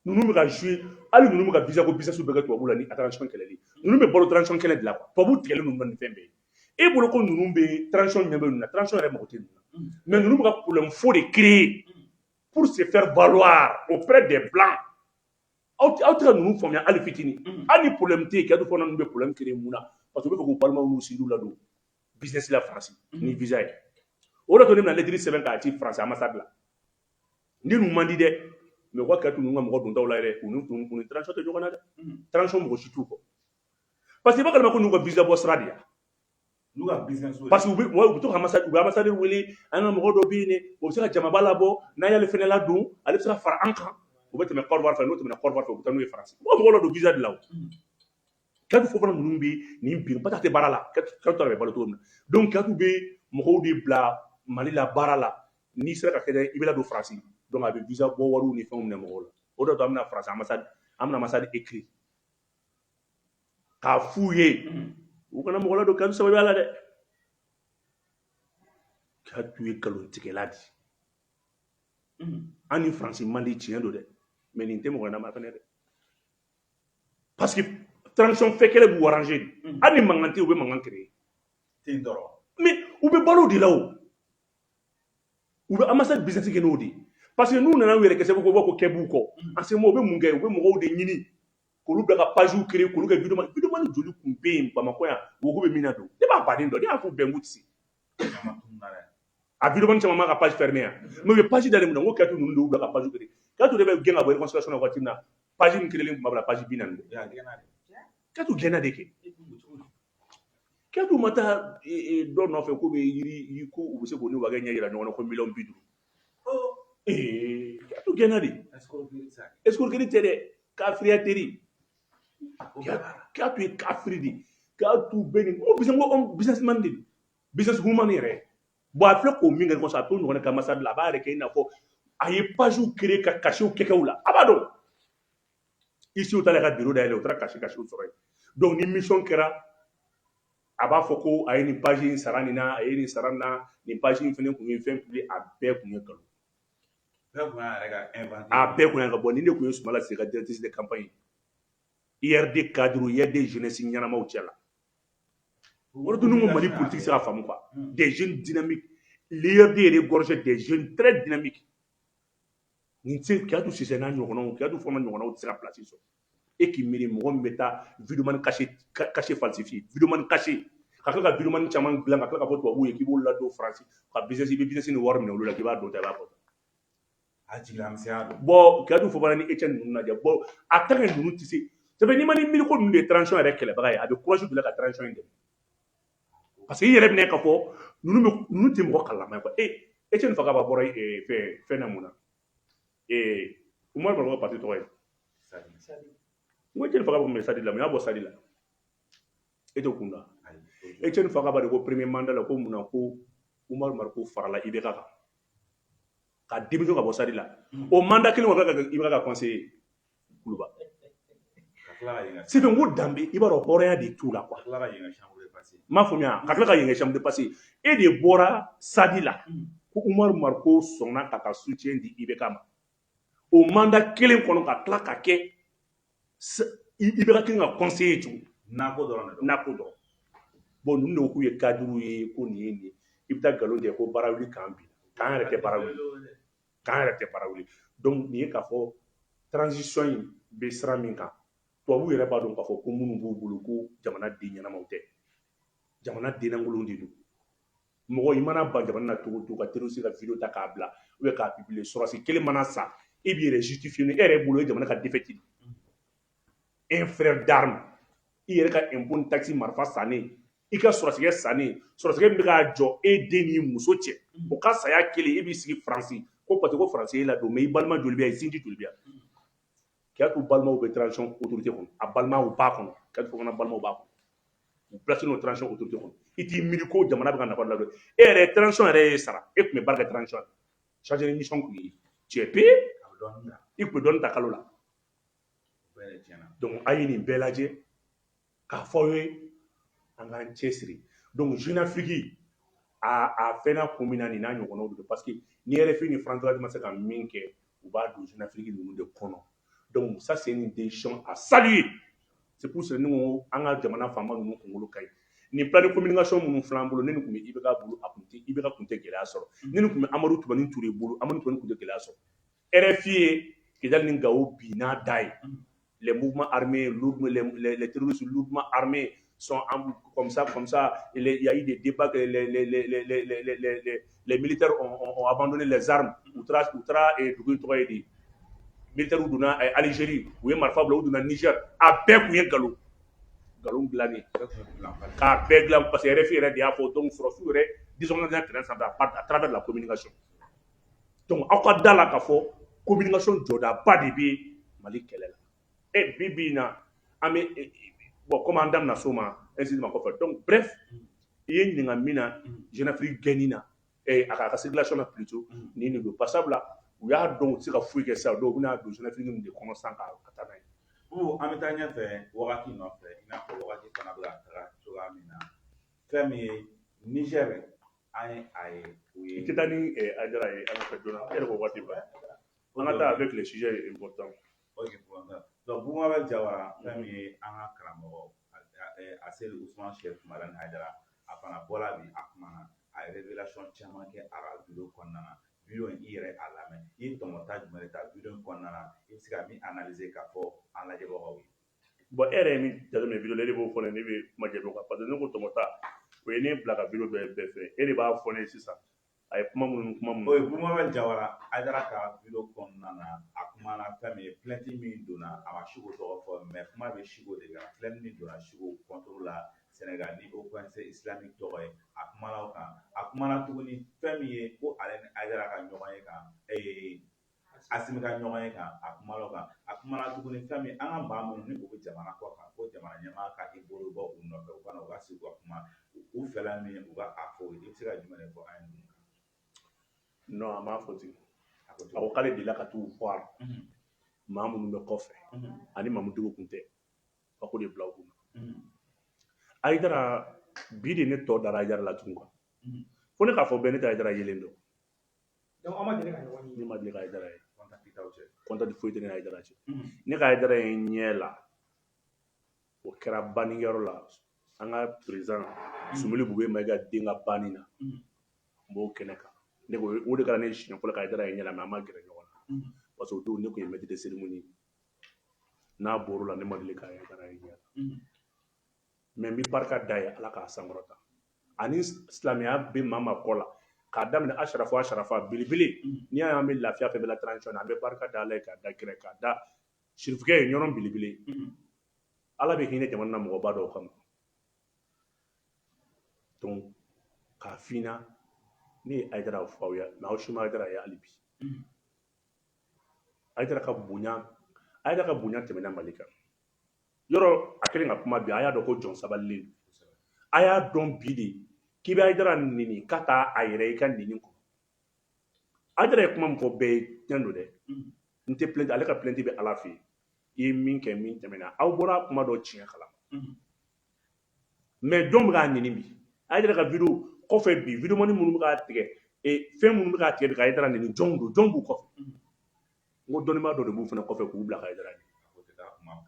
[SPEAKER 1] Ninnu bɛ ka jouer, hali ninnu bɛ ka visa ko business bɛɛ kɛ tubabu la ni transition kɛlɛli. Ninnu bɛ balo transition kɛlɛ de la quoi. Tubabu tigɛlen ninnu na ni fɛn bɛɛ ye. E bolo ko ninnu bɛ transition ɲɛ bɛ ninnu na, transition yɛrɛ mago tɛ ninnu na. Mais ninnu bɛ ka problème faux de créer pour se faire valoir auprès des blancs. Aw tɛ ka ninnu faamuya hali fitinin. Hali ni problème tɛ yen, Kiyatu fana, ninnu bɛ problème créer mun na? Parce que u bɛ fɛ k'u balimaw n'u sinjiw ladon business la Faransi ni visa ye. O de to ne bɛna lettre sɛbɛn k'a ci Faransi ambassade la. Ni ninnu man di dɛ, mais u ka Kiyatu ninnu ka mɔgɔ dontaw la yɛrɛ, u ni transition tɛ ɲɔgɔn na dɛ. Transition mɔgɔ si t'u kɔ, parce que i b'a kalama ko ninnu ka visa bɔ sira de ya.
[SPEAKER 2] N'u ka business.
[SPEAKER 1] Parce que u bɛ to ka ambassade, u bɛ ambassadeur wele: an ka mɔgɔ dɔ bɛ yen dɛ, o bɛ se ka jamaba labɔ, n'an y'ale fɛnɛ ladon, ale bɛ se ka fara an kan. U bɛ tɛmɛ Côte d'Ivoire fɛ, n'o tɛmɛna Côte d'Ivoire fɛ, u bɛ taa n'u ye Faransi. U b'a mɔgɔw ladon visa de la. O Kiyatu Fofana ninnu bɛ nin bin, parce que a tɛ baara la. Kiyatu taara bɛ balo cogo min na. Donc Kiyatu bɛ mɔgɔw de bila Mali la baara la, n'i sera ka kɛ, i bɛ ladon Faransi. Donc a bɛ visa bɔ wariw ni fɛnw minɛ mɔgɔw la. O de y'a to an bɛna Faransi ambassade, an bɛna ambassade écrit k'a f'u ye, u kana mɔgɔ ladon Kiyatu sababuya la dɛ. Kiyatu ye nkalontigɛla de ye. An ni Faransi man di, tiɲɛ don dɛ, mais nin tɛ mɔgɔ ɲɛnama fɛnɛ dɛ, parce que transition fɛ kɛlɛ b'u arranger de. Hali ni mankan tɛ yen, u bɛ mankan créer.
[SPEAKER 2] Ten dɔrɔn.
[SPEAKER 1] Mais u bɛ balo de la o, u bɛ ambassade business kɛ n'o de ye, parce que n'u nana u yɛrɛ kɛ sababu ko kɛ b'u kɔ en ce moment, u bɛ mun kɛ? U bɛ mɔgɔw de ɲini k'olu bila ka page créer, k'olu kɛ vidéo. Vidéo joli kun bɛ yen Bamakɔ yan, wo bɛ min na don, ne b'a baden dɔn, ne y'a fɔ bɛn k'u tɛ se. A vidéo caman b'a ka page fermée yan, mais u ye page dayɛlɛ mun na? N ko Kiyatu ninnu de y'u bila ka page créer. Kiyatu de bɛ gɛn ka bɔ réconciliation na waati min na, page min créer tun b'a bila page 40 bɔ. Kiyatu gɛnna de kɛ. Kiyatu ma taa dɔ nɔfɛ k'u bɛ yiri ko u bɛ se k'o ni wakɛ ɲɛ yira ɲɔgɔn na ko miliyɔn 50. Kiyatu gɛnna de. Escroquerie tɛ dɛ, kafiriya teri. Kiyatu ye kafiri de. Kiyatu bɛ nin ko business, ko businessman de, business woman yɛrɛ. Bon, a filɛ k'o min kɛ kɔsɔn, a t'o ɲɔgɔnna kɛ ambassade la. A b'a yɛrɛ kɛ i n'a fɔ a ye page créer ka cachetw kɛ u la. A b'a dɔn ici, u taara ka bureau dayɛlɛ, u taara cachetw sɔrɔ yen. Donc ni mission kɛra, a b'a fɔ ko a ye nin page in sara nin na, a ye nin sara nin na, nin page in fɛnɛ kun ye fɛn publier. A bɛɛ kun ye nkalon.
[SPEAKER 2] Bɛɛ kun y'a yɛrɛ ka inventé.
[SPEAKER 1] A bɛɛ kun y'a ka bɔ. Nin de kun ye Soumaïla Cissé ka directrice de campagne, IRD cadre, IRD jeunesse ɲɛnamaw cɛ la. O de ko Mali politique sera faamu quoi. Des jeunes dynamiques, l'IRD regorge des jeunes très dynamiques. Nin tɛ Kiyatu Cissé n'a ɲɔgɔnnaw, Kiyatu fana ɲɔgɔnnaw tɛ se ka place sɔrɔ. E k'i miiri, mɔgɔ min bɛ taa vidéoman cachet falsifié, vidéoman cachet, ka tila ka vidéoman caman dilan, ka tila ka fɔ tubabuw ye k'i b'olu ladon Faransi ka business, i bɛ business ni wari minɛ olu la, k'i b'a dɔn ta, i b'a fɔ.
[SPEAKER 2] A jigilamisɛnya don.
[SPEAKER 1] Bon, Kiyatu Fofana ni Etienne ninnu lajɛ. Bon, a tant que ninnu tɛ se, ça fait n'i ma ni miiri ko ninnu de ye transition yɛrɛ kɛlɛbaga ye, a bɛ courage bila ka transition in dɛmɛ, parce que i yɛrɛ bɛna k'a fɔ ninnu bɛ, ninnu tɛ mɔgɔ kalama ye quoi. E Etienne Fakaba bɔra fɛn na mun na? Umaru Mariko ka parti tɔgɔ ye? N ko Etienne Fakaba kun bɛ SADI la, mun y'a bɔ SADI la? E t'o kun da. Etienne Fakaba de ko premier mandat la ko mun na ko Umaru Mariko farala IBK kan ka démission ka bɔ SADI la. O mandat kelen kɔfɛ ka kɛ IBK ka conseiller Kuluba. C'est n ko danbe, i b'a dɔn hɔrɔnya de t'u la quoi. N m'a faamuya, ka tila ka yen kɛ chambre de passe. E de bɔra SADI la ko Umaru Mariko sɔnna ka soutien di IBK ma, o mandat kelen kɔnɔ ka tila ka kɛ IBK kelen ka conseiller tugun.
[SPEAKER 2] Nako dɔrɔn de don.
[SPEAKER 1] Nako dɔrɔn. Bon, ninnu de ko k'u ye cadre ye, ko nin ye nin ye. I bɛ taa nkalon tigɛ ko baara wuli k'an bi, k'an yɛrɛ tɛ baara wuli, k'an yɛrɛ tɛ baara wuli. Donc nin ye k'a fɔ transition in bɛ sira min kan, tubabuw yɛrɛ b'a dɔn k'a fɔ ko minnu b'u bolo ko jamana den ɲɛnamaw tɛ, jamana den lankolonw de don. Mɔgɔ i mana ban jamana na cogo o cogo, ka terroriste ka vidéo ta k'a bila ou bien k'a publier, sɔrɔsi kelen mana sa, e b'i yɛrɛ justifier ni e yɛrɛ bolo ye jamana ka défaite de. Un frère d'armes, i yɛrɛ ka impôt ni taxe marifa sannen, i ka sɔrɔsikɛ sannen, sɔrɔsikɛ min bɛ k'a jɔ e den n'i muso cɛ, o ka saya kelen, e b'i sigi Faransi ko parce que ko Faransi y'e ladon, mais i balima joli bɛ yan, i sinji joli bɛ yan? Kiyatu balimaw bɛ transition autorité kɔnɔ, a balimaw b'a kɔnɔ, Kiyatu fana balimaw b'a kɔnɔ, u placé no transition autorité kɔnɔ. I t'i miiri ko jamana bɛ ka nafa ladon e yɛrɛ. Transition yɛrɛ ye sara, e tun bɛ baara kɛ transition na, chargé de mission kun ye, tu es payé, i tun bɛ dɔɔnin ta kalo la. Donc a ye nin bɛɛ lajɛ k'a fɔ aw ye, an k'an cɛsiri. Donc Jeune Afrique a fɛnna kun min na, nin n'a ɲɔgɔnnaw de don, parce que ni RFI ni France ma se ka min kɛ, u b'a don Jeune Afrique ninnu de kɔnɔ. Donc ça, c'est une décision à saluer. C'est pour cela ni ko an ka jamana faama ninnu kunkolo ka ɲi. Nin plan de communication minnu filɛ an bolo, ne nin tun bɛ IBK bolo, a kun tɛ, IBK kun tɛ gɛlɛya sɔrɔ. Ne nin tun bɛ Amadu Tumani Ture bolo, Amadu Tumani kun tɛ gɛlɛya sɔrɔ. RFI ye Kidali ni Gawo bin n'a da ye, les mouvements armés lourds, les terroristes lourdement armés sont en, comme ça, comme ça. Il y a eu des débats que les militaires ont abandonné les armes. U taara dugu in tɔgɔ ye di, militaires donna Algérie, u ye marifa bila, u donna Niger. A bɛɛ kun ye nkalon, nkalon dilannen k'a bɛɛ dilan, parce que RFI yɛrɛ de y'a fɔ. Donc sɔrɔsiw yɛrɛ désorganisé terrain sanfɛ à travers la communication. Donc aw ka da la k'a fɔ communication jɔdaba de bɛ Mali kɛlɛ la. E bi bi in na, an bɛ bon, comme an da bɛna s'o ma ainsi ma kɔfɛ. Donc bref, i ye ɲininka min na, Jeune Afrique gɛnni na, a ka circulation na plutôt, nin de don, parce que sabula u y'a dɔn u tɛ se ka foyi kɛ sisan, donc u bɛna don Jeune Afrique de kɔnɔ sisan ka taa n'a ye.
[SPEAKER 2] Bubu, an bɛ taa ɲɛfɛ wagati nɔfɛ, i n'a fɔ wagati fana bɛ ka taga cogoya min na. Fɛn min ye Niger, an ye a ye u ye.
[SPEAKER 1] I tɛ taa ni Hayidara ye an ka fɛ joona, e yɛrɛ ko waati ba an ka taa avec les sujets importants.
[SPEAKER 2] Ok, donc Bubu Mabel Jawara, fɛn min ye an ka karamɔgɔ Aseli Usman Chérif Madani Hayidara, a fana bɔra bi, a kumana, a ye révélation caman kɛ a ka vidéo kɔnɔna na. Vidéo in, i yɛrɛ a lamɛn, i ye tɔmɔta jumɛn de ta vidéo in kɔnɔna na, i bɛ se ka min analyser k'a fɔ an lajɛbagaw ye?
[SPEAKER 1] Bon, e yɛrɛ ye min jateminɛ vidéo la, e de b'o fɔ ne, ne bɛ kuma jaabi o kan, parce que ne ko tɔmɔta, o ye ne bila ka vidéo bɛɛ fɛ, e de b'a fɔ ne ye sisan a ye kuma minnu kuma minnu.
[SPEAKER 2] O ye Bubu Mabel Jawara, Hayidara ka vidéo kɔnɔna na, a kumana fɛn min ye, plainte min donna, a ma Siko tɔgɔ fɔ, mais kuma bɛ Siko de kan. Plainte min donna Siko contre la Sénégal ni Haut Conseil islamique tɔgɔ ye, a kumana o kan. A kumana tuguni fɛn min ye ko ale ni Hayidara ka ɲɔgɔn ye kan, Asimi ka ɲɔgɔn ye kan, a kumana o kan. A kumana tuguni fɛn min, an ka maa minnu ni u bɛ jamana kɔ kan, ko jamana ɲɛmaa ka i bolo bɔ u nɔfɛ, u ka na u ka sigi u ka kuma, u fɛla min ye, u ka a fɔ. I bɛ se ka jumɛn de fɔ an ye ninnu kan?
[SPEAKER 1] Non, a m'a fɔ ten. A ko k'ale delila ka t'u voir, maa minnu bɛ kɔfɛ ani Mamu Diko kun tɛ, a ko de bila u kunna. Hayidara bi de, ne tɔ dara Hayidara la tugun quoi, fo ne k'a fɔ bɛɛ, ne tɛ Hayidara yelen dɔn.
[SPEAKER 3] Donc aw ma deli ka ɲɔgɔn ye?
[SPEAKER 1] Ne ma deli ka Hayidara ye.
[SPEAKER 2] Contact t'aw cɛ?
[SPEAKER 1] Contact foyi tɛ ne ni Hayidara cɛ. Ne ka Hayidara ye ɲɛ la, o kɛra bannikɛyɔrɔ la, an ka président Sumuli Bube Mayiga den ka banni na, n b'o kɛnɛ kan. Ne ko o de kɛra ne siɲɛ fɔlɔ ka Hayidara ye ɲɛ la, mais an ma gɛrɛ ɲɔgɔn na, parce que o don ne kun ye maître de cérémonie. N'a bɔr'o la, ne ma deli ka Hayidara ye ɲɛ la. Mais n bɛ barika da ye, Ala k'a sankɔrɔta, ani silamɛya bɛ maa maa kɔ la, k'a daminɛ Asarafa, Asarafa belebele. N'i y'a ye an bɛ lafiya fɛn bɛɛ la transition na, an bɛ barika da Ala ye, k'a da kira, k'a da sirifukɛ ye ɲɔrɔn belebele. Ala bɛ hinɛ jamana na mɔgɔba dɔw kama. Donc k'a f'i ɲɛna, ne ye Hayidara fɔ aw ye, mais aw si ma Hayidara ye hali bi. Hayidara ka bonya, Hayidara ka bonya tɛmɛna Mali kan. Yɔrɔ a kɛlen ka kuma bi, a y'a dɔn ko jɔn sabalilen don. A y'a dɔn bi de k'i bɛ Hayidara neni k'a taa a yɛrɛ i ka neni kɔnɔ. Hayidara ye kuma min fɔ bɛɛ ye, tiɲɛ don dɛ. N tɛ plainte, ale ka plainte bɛ Ala fɛ yen. I ye min kɛ min tɛmɛna, aw bɔra kuma dɔ tiɲɛ kalama, mais jɔn bɛ k'a neni bi? Hayidara ka vidéo kɔfɛ bi, vidéoman minnu bɛ k'a tigɛ, fɛn minnu bɛ k'a tigɛ bi ka Hayidara neni, jɔn don? Jɔn b'u kɔfɛ? N ko dɔnnibaa dɔ de b'u fana kɔfɛ k'u bila ka Hayidara neni.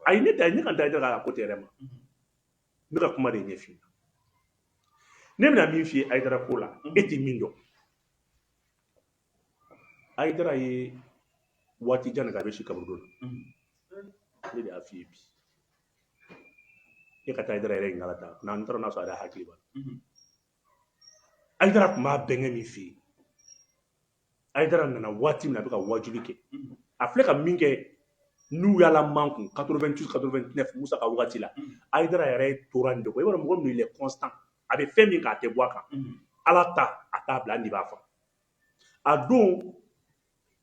[SPEAKER 1] Ayi, ne tɛ ne ka Hayidara ka ko tɛ yɛrɛ ma, n bɛ ka kuma de ɲɛf'i ɲɛna. Ne bɛna min f'i ye Hayidara ko la, e tɛ min dɔn. Hayidara ye waati jan de kɛ a bɛ si kaburudo la. Ne de y'a f'i ye bi, e ka taa Hayidara yɛrɛ ɲininka la ta n'an taara n'a sɔrɔ a yɛrɛ hakili b'a la. Hayidara tun b'a bɛnkɛ min fɛ yen, Hayidara nana waati min na, a bɛ ka wajuli kɛ, a filɛ ka min kɛ. N'u y'a la man kun 88, 89, Musa ka wagati la, Hayidara yɛrɛ tora nin de kɔ. I b'a dɔn, mɔgɔ min, il est constant, a bɛ fɛn min k'a tɛ bɔ a kan. Ala ta, a t'a bila, hali n'i b'a faga. A don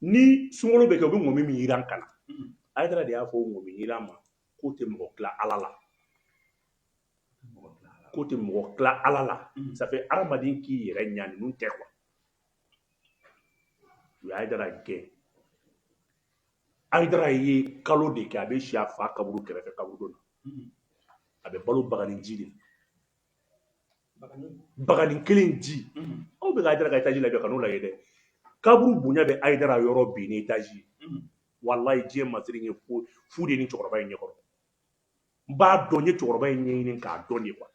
[SPEAKER 1] ni sunkalo bɛ kɛ, u bɛ ŋɔmi min yiran ka na, Hayidara de y'a fɔ o ŋɔmi yiran ma k'o tɛ mɔgɔ tila Ala la, k'o tɛ mɔgɔ tila Ala la. Ça fait hadamaden k'i yɛrɛ ɲa, ninnu tɛ quoi. U ye Hayidara gɛn. Hayidara ye kalo de kɛ, a bɛ si a fa kaburu kɛrɛfɛ, kaburudon na. A bɛ balo bagani ji de la, bagani kelen ji. Aw bɛ ka Hayidara ka étage lajɛ, ka n'o lajɛ dɛ. Kaburu bonya bɛ Hayidara yɔrɔ bi ni étage ye. Walayi, diɲɛ masiri ye fu fu de ni cɛkɔrɔba in ɲɛkɔrɔ. N b'a dɔn, n ye cɛkɔrɔba in ɲɛɲini k'a dɔn de quoi.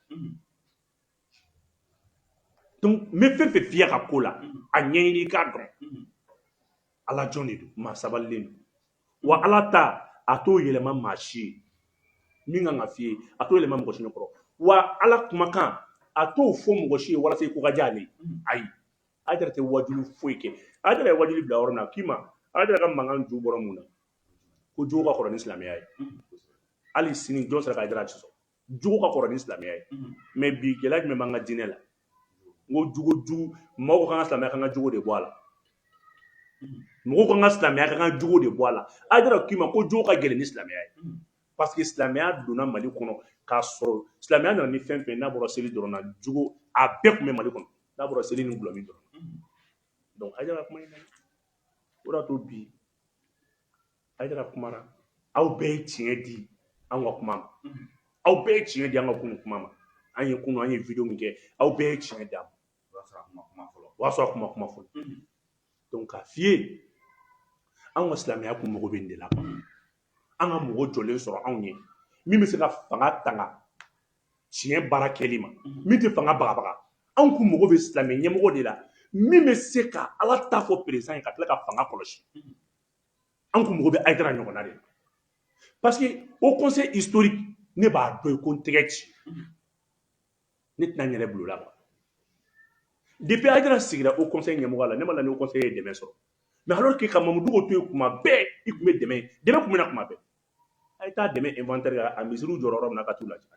[SPEAKER 1] Donc n bɛ fɛn fɛn fiyɛ ka ko la, a ɲɛɲini i k'a dɔn. Ala jɔn de don, maa sabalilen don. Wa Ala ta, a t'o yɛlɛma maa si ye. Min kan ka f'i ye, a t'o yɛlɛma mɔgɔ si ɲɛkɔrɔ. Wa Ala kumakan, a t'o fɔ mɔgɔ si ye walasa i ko ka diya ale ye. Ayi, Hayidara tɛ wajulu foyi kɛ. Hayidara ye wajulu bila yɔrɔ min na, k'i ma Hayidara ka mankan ju bɔra mun na? Ko jogo ka kɔrɔ ni silamɛya ye. Hali sini, jɔn sera ka Hayidara sɔsɔ? Jogo ka kɔrɔ ni silamɛya ye. Mais bi, gɛlɛya jumɛn b'an ka diinɛ la? N ko jogo jugu. Mɔgɔw ko k'an ka silamɛya, k'an ka jogo de bɔ a la. Mɔgɔw ko an ka silamɛya, k'an ka jogo de bɔ a la. Hayidara k'i ma ko jogo ka gɛlɛn ni silamɛya ye, parce que silamɛya donna Mali kɔnɔ k'a sɔrɔ silamɛya nana ni fɛn fɛn n'a bɔra seli dɔrɔn na, jogo a bɛɛ tun bɛ Mali kɔnɔ, n'a bɔra seli ni gulɔmin dɔrɔn. Donc Hayidara kuma in na, o de y'a to bi Hayidara kumara. Aw bɛɛ ye tiɲɛ di an ka kuma ma, aw bɛɛ ye tiɲɛ di an ka kunun kuma ma. An ye kunun, an ye vidéo min kɛ, aw bɛɛ ye tiɲɛ di an ma. O y'a sɔrɔ a kuma kuma fɔlɔ. Donc k'a f'i ye, anw ka silamɛya kun mago bɛ nin de la. An ka mɔgɔ jɔlen sɔrɔ anw ye min bɛ se ka fanga tanga tiɲɛ baara kɛli ma, min tɛ fanga bagabaga. Anw kun mago bɛ silamɛ ɲɛmɔgɔ de la min bɛ se ka Ala ta fɔ président ye, ka tila ka fanga kɔlɔsi. An kun mago bɛ Hayidara ɲɔgɔnna de la, parce que Haut Conseil historique, ne b'a dɔn ko n tɛgɛ ci, ne tɛna n yɛrɛ bila o la quoi. Depuis Hayidara sigira Haut Conseil ɲɛmɔgɔ la, ne ma la ni Haut Conseil ye dɛmɛ sɔrɔ. Mais alors que ka Mamudu to yen, kuma bɛɛ i tun bɛ dɛmɛ, dɛmɛ tun bɛ na kuma bɛɛ. A ye taa dɛmɛ inventaire kɛ, a misiriw jɔra yɔrɔ min na, ka t'u lajɛ.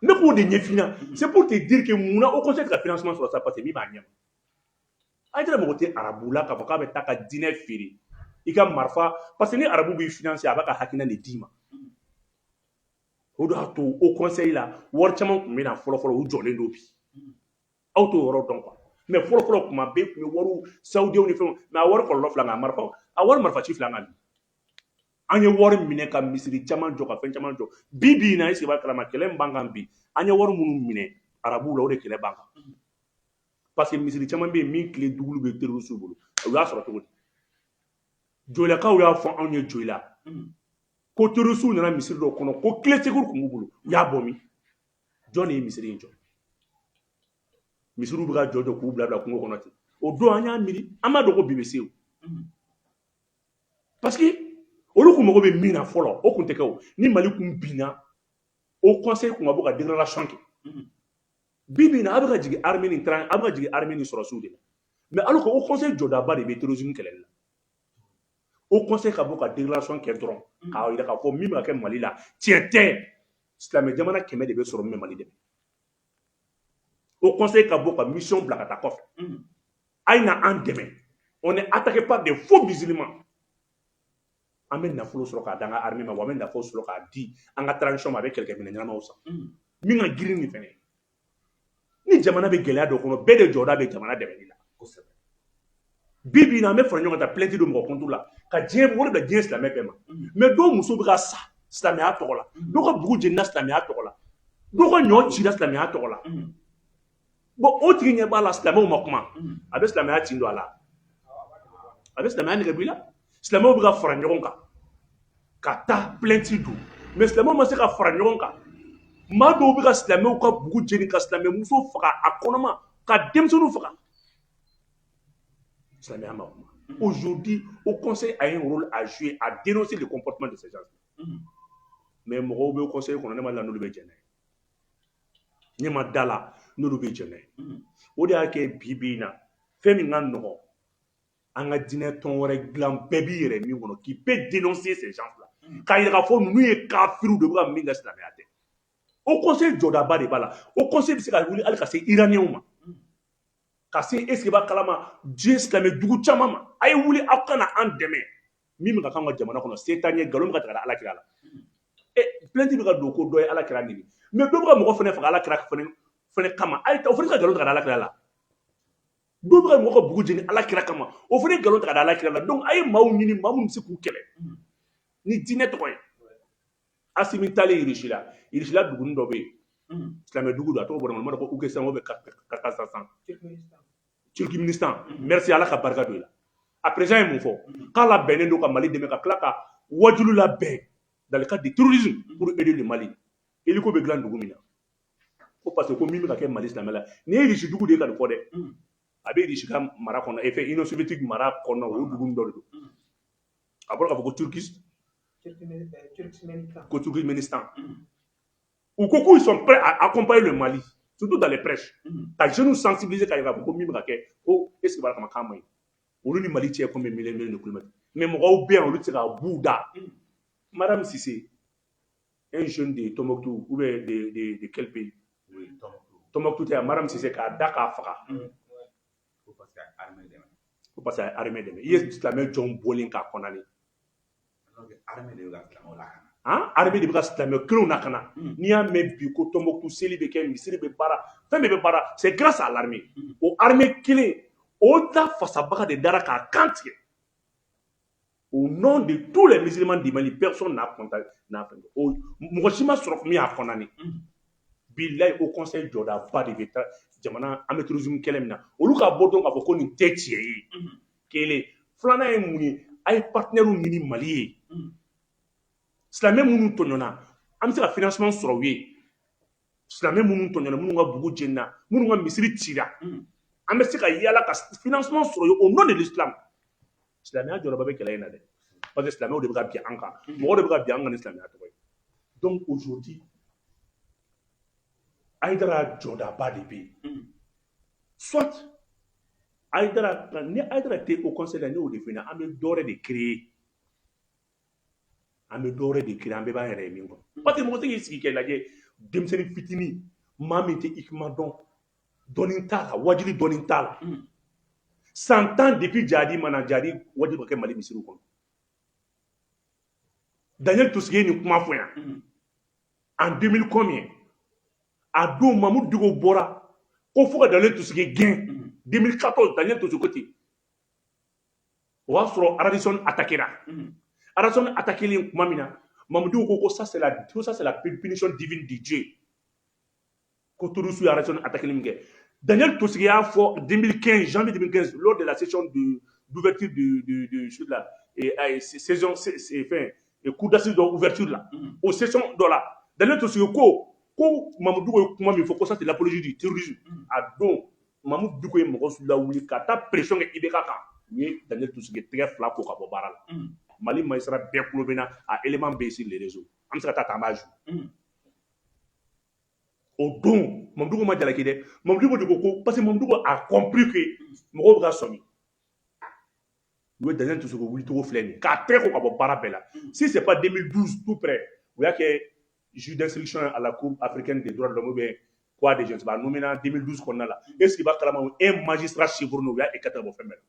[SPEAKER 1] Ne k'o de ɲɛf'i ɲɛna. C'est pour te dire que munna Haut Conseil tɛ ka financement sɔrɔ sa, parce que min b'a ɲɛma, Hayidara mago tɛ arabu la k'a fɔ k'a bɛ taa ka diinɛ feere i ka marifa, parce que ni arabu b'i financer, a b'a ka hakilina de d'i ma. O de y'a to Haut Conseil la, wari caman tun bɛ na fɔlɔ fɔlɔ, u jɔlen don bi. Aw t'o yɔrɔ dɔn quoi. Mais fɔlɔ fɔlɔ, kuma bɛɛ tun bɛ wariw sawudiw ni fɛnw. Mais a wari kɔlɔlɔ filɛ, a marifa, a wari marifa ci filɛ kan bi. An ye wari minɛ ka misiri caman jɔ, ka fɛn caman jɔ. Bi bi in na, est ce que b'a kalama, kɛlɛ min b'an kan bi, an ye wari minnu minɛ arabuw la, o de kɛlɛ b'an kan, parce que misiri caman bɛ yen min tile dugulu bɛ terroriste bolo. U y'a sɔrɔ cogo di? Joyilakaw y'a fɔ anw ye Joyila ko terroriste nana misiri dɔw kɔnɔ, ko clé secours tun b'u bolo, u y'a bɔ min? Jɔn de ye misiri in jɔ? Misiriw bɛ ka jɔ jɔ k'u bila bila kungo kɔnɔ ten. O don an y'a miiri, an b'a dɔn ko bi bɛ se o, parce que olu kun mago bɛ min na fɔlɔ, o kun tɛ kɛ. O ni Mali kun binna, Haut Conseil kun ka bɔ ka déclaration kɛ. Bi bi in na, a bɛ ka jigin armée ni train, a bɛ ka jigin armée ni sɔrɔsiw de la. Mais alors que Haut Conseil jɔdaba de bɛ terrorisme kɛlɛli la, Haut Conseil ka bɔ ka déclaration kɛ dɔrɔn k'a yira k'a fɔ min bɛ ka kɛ Mali la, tiɲɛ tɛ. Silamɛ jamana 100 de bɛ sɔrɔ min bɛ Mali dɛmɛ. Haut Conseil ka bɔ ka mission bila ka taa kɔfɛ, a ye na an dɛmɛ, on est attaqué par des faux musulmans. An bɛ nafolo sɔrɔ k'a d'an ka armée ma, wa an bɛ nafolo sɔrɔ k'a di an ka transition ma, a bɛ kɛlɛkɛminɛn ɲɛnamaw san. Min ka girin nin fɛnɛ ye, ni jamana bɛ gɛlɛya dɔ kɔnɔ, bɛɛ de jɔda bɛ jamana dɛmɛli la. Bi bi in na, an bɛ fara ɲɔgɔn kan, ta plainte don mɔgɔ compte la, ka diɲɛ wari bila diɲɛ silamɛ bɛɛ ma. Mais dɔw muso bɛ ka sa silamɛya tɔgɔ la, dɔw ka bugu jenina silamɛya tɔgɔ la, dɔw ka ɲɔ cira silamɛya tɔgɔ la. Bon, o tigi ɲɛ b'a la, silamɛw ma kuma, a bɛ silamɛya tin don a la, a bɛ silamɛya nɛgɛ b'i la. Silamɛw bɛ ka fara ɲɔgɔn kan ka taa plainte don, mais silamɛw ma se ka fara ɲɔgɔn kan. Maa dɔw bɛ ka silamɛw ka bugu jeni, ka silamɛmuso faga a kɔnɔma, ka denmisɛnninw faga, silamɛya ma kuma. Aujourd'hui, Haut Conseil a un rôle à jouer, à dénoncer le comportement de ces gens. Mais mɔgɔw bɛ conseil kɔnɔ, ne ma la n'olu bɛ jɛn n'a ye, ne ma da la n'olu bɛ jɛn n'a ye. O de y'a kɛ bi bi in na, fɛn min ka nɔgɔn An ka diinɛ tɔn wɛrɛ dilan, bɛɛ b'i yɛrɛ min kɔnɔ, qui peut dénoncer ces gens là, k'a yira k'a fɔ ninnu ye kafiriw de bɛ ka min kɛ, silamɛya tɛ. Haut Conseil jɔdaba de b'a la. Haut Conseil bɛ se ka wuli hali ka se Iraniyɛnw ma, ka se, est ce que b'a kalama, diɲɛ silamɛ dugu caman ma. A ye wuli, aw ka na an dɛmɛ. Min bɛ ka k'an ka jamana kɔnɔ, se t'an ye. Nkalon bɛ ka tigɛ Ala kira la. E plainte bɛ ka don ko dɔ ye Ala kira neni, mais dɔ bɛ ka mɔgɔ fana faga Ala kira fana kama. A ye ta, o fana ka nkalon tigɛ Ala kira la. Dɔw bɛ ka mɔgɔ ka bugu jeni Ala kira kama, o fana ye nkalon tigɛ Ala kira la. Donc a ye maaw ɲini, maa minnu bɛ se k'u kɛlɛ ni diinɛ tɔgɔ ye. Asimi taalen Irisila, Irisila duguni dɔ bɛ yen, silamɛ dugu don, a tɔgɔ bɔra n kɔnɔ, n m'a dɔn ko Ukesan ou bien Kazakhstan. Turkménistan. Merci, Ala ka barika don i la. A président ye mun fɔ? K'a labɛnnen don ka Mali dɛmɛ, ka tila ka wajulu labɛn dans le cadre du terrorisme pour aider le Mali. Hélico bɛ dilan dugu min na, ko parce que ko min bɛ ka kɛ Mali silamɛ la, nin ye Irisi dugu de ye ka nin fɔ dɛ. A bɛ Irisi ka mara kɔnɔ, e fɛ, Union soviétique mara kɔnɔ, o dugu dɔ de don. A bɔra k'a fɔ ko Turquie, ko Turkménistan, u ko k'u sont prêts à accompagner le Mali, surtout dans les prêches, ka jeunes sensibiliser, k'a yira k'a fɔ ko min bɛ ka kɛ, ko est ce que b'a kama k'a man ɲi. Olu ni Mali cɛ combien milliers de kilomètres, mais mɔgɔw bɛ yan, olu tɛ se ka b'u da. Madame Cissé, un jeune de Tombouctou ou bien de quel pays?
[SPEAKER 2] Oui, Tombouctou.
[SPEAKER 1] Tombouctou tɛ yan. Madame Cissé, k'a da k'a faga.
[SPEAKER 2] Ko parce que armée dɛmɛ.
[SPEAKER 1] Ko parce que a ye armée dɛmɛ. I ye silamɛ jɔn bɔlen k'a condamné.
[SPEAKER 2] Alors que armée de bɛ ka silamɛw lakana.
[SPEAKER 1] Han, armée de bɛ ka silamɛ kelenw lakana. N'i y'a mɛn bi ko Tombouctou seli bɛ kɛ, misiri bɛ baara, fɛn bɛɛ bɛ baara, c'est grâce à l'armée. O armée kelen o da fasabaga de dara k'a kan tigɛ au nom de tous les musulmans du Mali. Personne n'a contact n'a fɛn o, mɔgɔ si ma sɔrɔ min y'a condamné. Bilayi, Haut Conseil jɔdaba de bɛ taa jamana. An bɛ terrorisme kɛlɛ min na, olu ka bɔ dɔrɔn k'a fɔ ko nin tɛ tiɲɛ ye. Kelen filanan ye mun ye? A ye partenaires ɲini Mali ye. Silamɛ minnu tɔɲɔna, an bɛ se ka financement sɔrɔ u ye. Silamɛ minnu tɔɲɔna, minnu ka bugu jenina, minnu ka misiri cira, an bɛ se ka yala ka financement sɔrɔ ye au nom de l'islam. Silamɛya jɔyɔrɔba bɛ kɛlɛ in na dɛ, parce que silamɛw de bɛ ka bin an kan, mɔgɔw de bɛ ka bin an kan ni silamɛya tɔgɔ ye. Donc aujourd'hui, Hayidara jɔdaba de bɛ yen. Soit Hayidara, ni Hayidara tɛ Haut Conseil la, ne y'o de f'i ɲɛna, an bɛ dɔ wɛrɛ de créer, an bɛ dɔ wɛrɛ de créer, an bɛɛ b'an yɛrɛ ye min kɔnɔ, parce que mɔgɔ tɛ k'i sigi kɛ lajɛ. Denmisɛnnin fitinin, maa min tɛ ikima dɔn, dɔnni t'a la, wajuli dɔnni t'a la, san 10 depuis jadi mana jadi wajuli ka kɛ Mali misiriw kɔnɔ. Daniel Tosigi ye nin kuma fɔ yan en 2000 combien. A don Mamudu Diko bɔra ko fo ka Daniel Tosigi gɛn. 2014, Daniel Tosigi ko ten. O y'a sɔrɔ Radisson attaquera. Radisson attaqué tuma min na, Mamudu ko ko ça c'est la punition divine de Dieu, ko terroriste ye Radisson attaqué min kɛ. Daniel Tosigi y'a fɔ 2015, janvier 2015, lors de la session de d'ouverture de la et saison, c'est enfin et cour d'assises dɔ ouverture la, o session dɔ la, Daniel Tosigi ko Mamudu ye kuma min fɔ, ko ça c'est l'apologie du terrorisme. A don Mamudu Diko ye mɔgɔ lawuli ka taa pression kɛ IBK kan, u ye Daniel Tosigi tɛgɛ fila ko ka bɔ baara la. Mali magistrat bɛɛ kulo bɛ na, a élément bɛ yen sur les réseaux, an bɛ se ka taa ta, an b'a jouer. O don Mamudu ma jalaki dɛ. Mamudu de ko parce que Mamudu a compris que mɔgɔw bɛ ka sɔmi. U ye Daniel Tosigi wulicogo filɛ nin ye k'a tɛgɛ ko ka bɔ baara bɛɛ la. Si c'est pas 2012 tout près, u y'a kɛ juge d'instruction à la Cour africaine des droits de l'homme ou bien quoi de je ne sais pas, nommé en 2012 kɔnɔna la. Est ce qu'il b'a kalama, un magistrat chevronné, u y'a écarté ka bɔ fɛn bɛɛ la.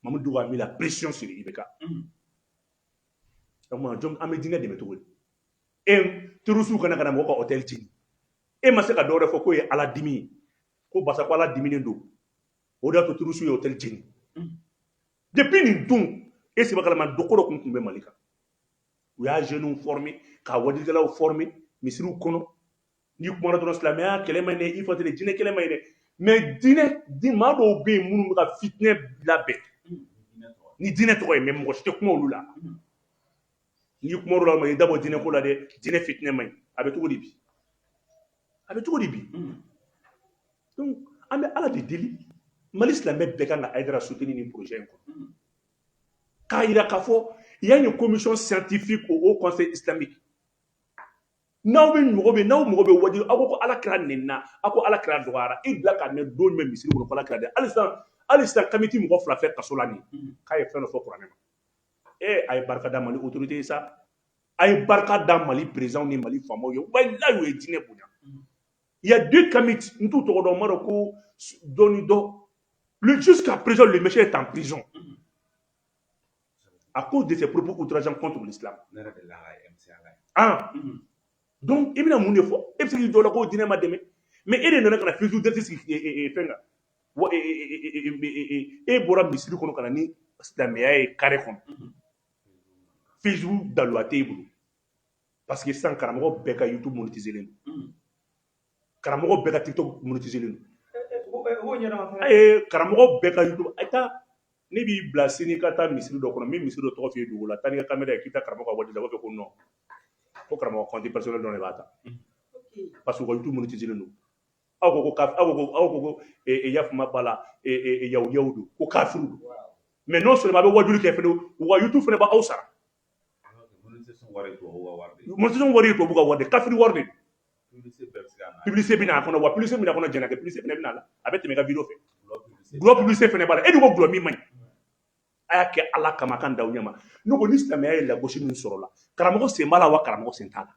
[SPEAKER 1] Mamudu a mis la pression sur IBK. O tuma jɔn an bɛ diinɛ dɛmɛ cogo di? E terroriste kana ka na mɔgɔ ka hôtel jeni, e ma se ka dɔ wɛrɛ fɔ k'o ye Ala dimi ye, ko basa ko Ala diminen don, o de y'a to terroriste ye hôtel jeni. Depuis nin don, e sigi kalama, dɔ ko dɔ kun bɛ Mali kan. U y'a jeunes former, ka wajilikɛlaw former misiriw kɔnɔ. N'i kumana dɔrɔn, silamɛya kɛlɛ man ɲi dɛ, i fa tɛ diinɛ kɛlɛ man ɲi dɛ. Mais diinɛ di maa dɔw bɛ yen minnu bɛ ka fitinɛ labɛn ni diinɛ tɔgɔ ye, mais mɔgɔ si tɛ kuma olu la. N'i kuma olu la, ma i dabɔ diinɛ ko la dɛ, diinɛ fitinɛ man ɲi. A bɛ cogo di bi? A bɛ cogo di bi? Donc an bɛ Ala de deli, Mali silamɛ bɛɛ kan ka Hayidara soutenir nin projet in kɔnɔ, k'a yira k'a fɔ il y a une commission scientifique au Haut Conseil islamique. N'aw bɛ mɔgɔ bɛ, n'aw mɔgɔ bɛ wajibi, aw ko Ala kira nɛnina, aw ko Ala kira dɔgɔyara, e bila k'a mɛn don jumɛn misiri kɔnɔ ko Ala kira dɛ? Hali sisan Hali sisan, kamiti mɔgɔ fila filɛ kaso la nin, k'a ye fɛn dɔ fɔ kuranɛ ma. E, a ye barika da Mali autorité ye sa, a ye barika da Mali président ni Mali faamaw ye. Walayi, o ye diinɛ bonya. Il y a deux kamites, n t'u tɔgɔ dɔn, n m'a dɔn ko dɔ ni dɔ. Jusqu'à présent, le monsieur est en prison à cause de ses propos outrageants contre l'islam.
[SPEAKER 2] Ne yɛrɛ delila ka MCA la.
[SPEAKER 1] Ah, donc i bɛna mun de fɔ? E bɛ se k'i jɔ la k'o diinɛ ma dɛmɛ, mais e de nana ka na Facebook direct sigi fɛn kan wa. E bɔra misiri kɔnɔ ka na ni silamɛya ye carré kɔnɔ. Facebook daluya t'e bolo, parce que sisan karamɔgɔ bɛɛ ka YouTube monétisé len don, karamɔgɔ bɛɛ ka TikTok monétisé len don.
[SPEAKER 3] O ɲɛdɔn fɛnɛ.
[SPEAKER 1] Ayi, karamɔgɔ bɛɛ ka YouTube, a taa, ne b'i bila sini ka taa misiri dɔ kɔnɔ, min misiri dɔ tɔgɔ f'i ye dugu la, taa n'i ka caméra ye k'i taa karamɔgɔ ka waati la, u b'a fɔ ko non, ko karamɔgɔ compte personnel dɔrɔn de b'a ta, parce que u ka YouTube monétisé len don. Aw ko ko kaf, aw ko ko yafama b'a la, yahudiyaw don, ko kafiru don. Mais non seulement a bɛ wajuli kɛ fɛnɛ, u ka YouTube fɛnɛ b'aw sara.
[SPEAKER 2] Monétisation wari ye tubabuw ka wari de ye.
[SPEAKER 1] Monétisation wari ye tubabu ka wari de, kafiri wari de don.
[SPEAKER 2] Publicité bɛɛ bɛ se ka na.
[SPEAKER 1] Publicité bɛ na a kɔnɔ wa, publicité bɛ na a kɔnɔ, jɛnɛkɛ publicité fɛnɛ bɛ na a la, a bɛ tɛmɛ i ka vidéo fɛ.
[SPEAKER 2] Gulɔ publicité.
[SPEAKER 1] Gulɔ publicité fɛnɛ b'a la. E dun ko gulɔ min man ɲi, a y'a kɛ Ala kama, kan d'aw ɲɛ ma. Ne ko ni silamɛya ye lagosi min sɔrɔ la, karamɔgɔ sen b'a la wa, karamɔgɔ sen t'a la.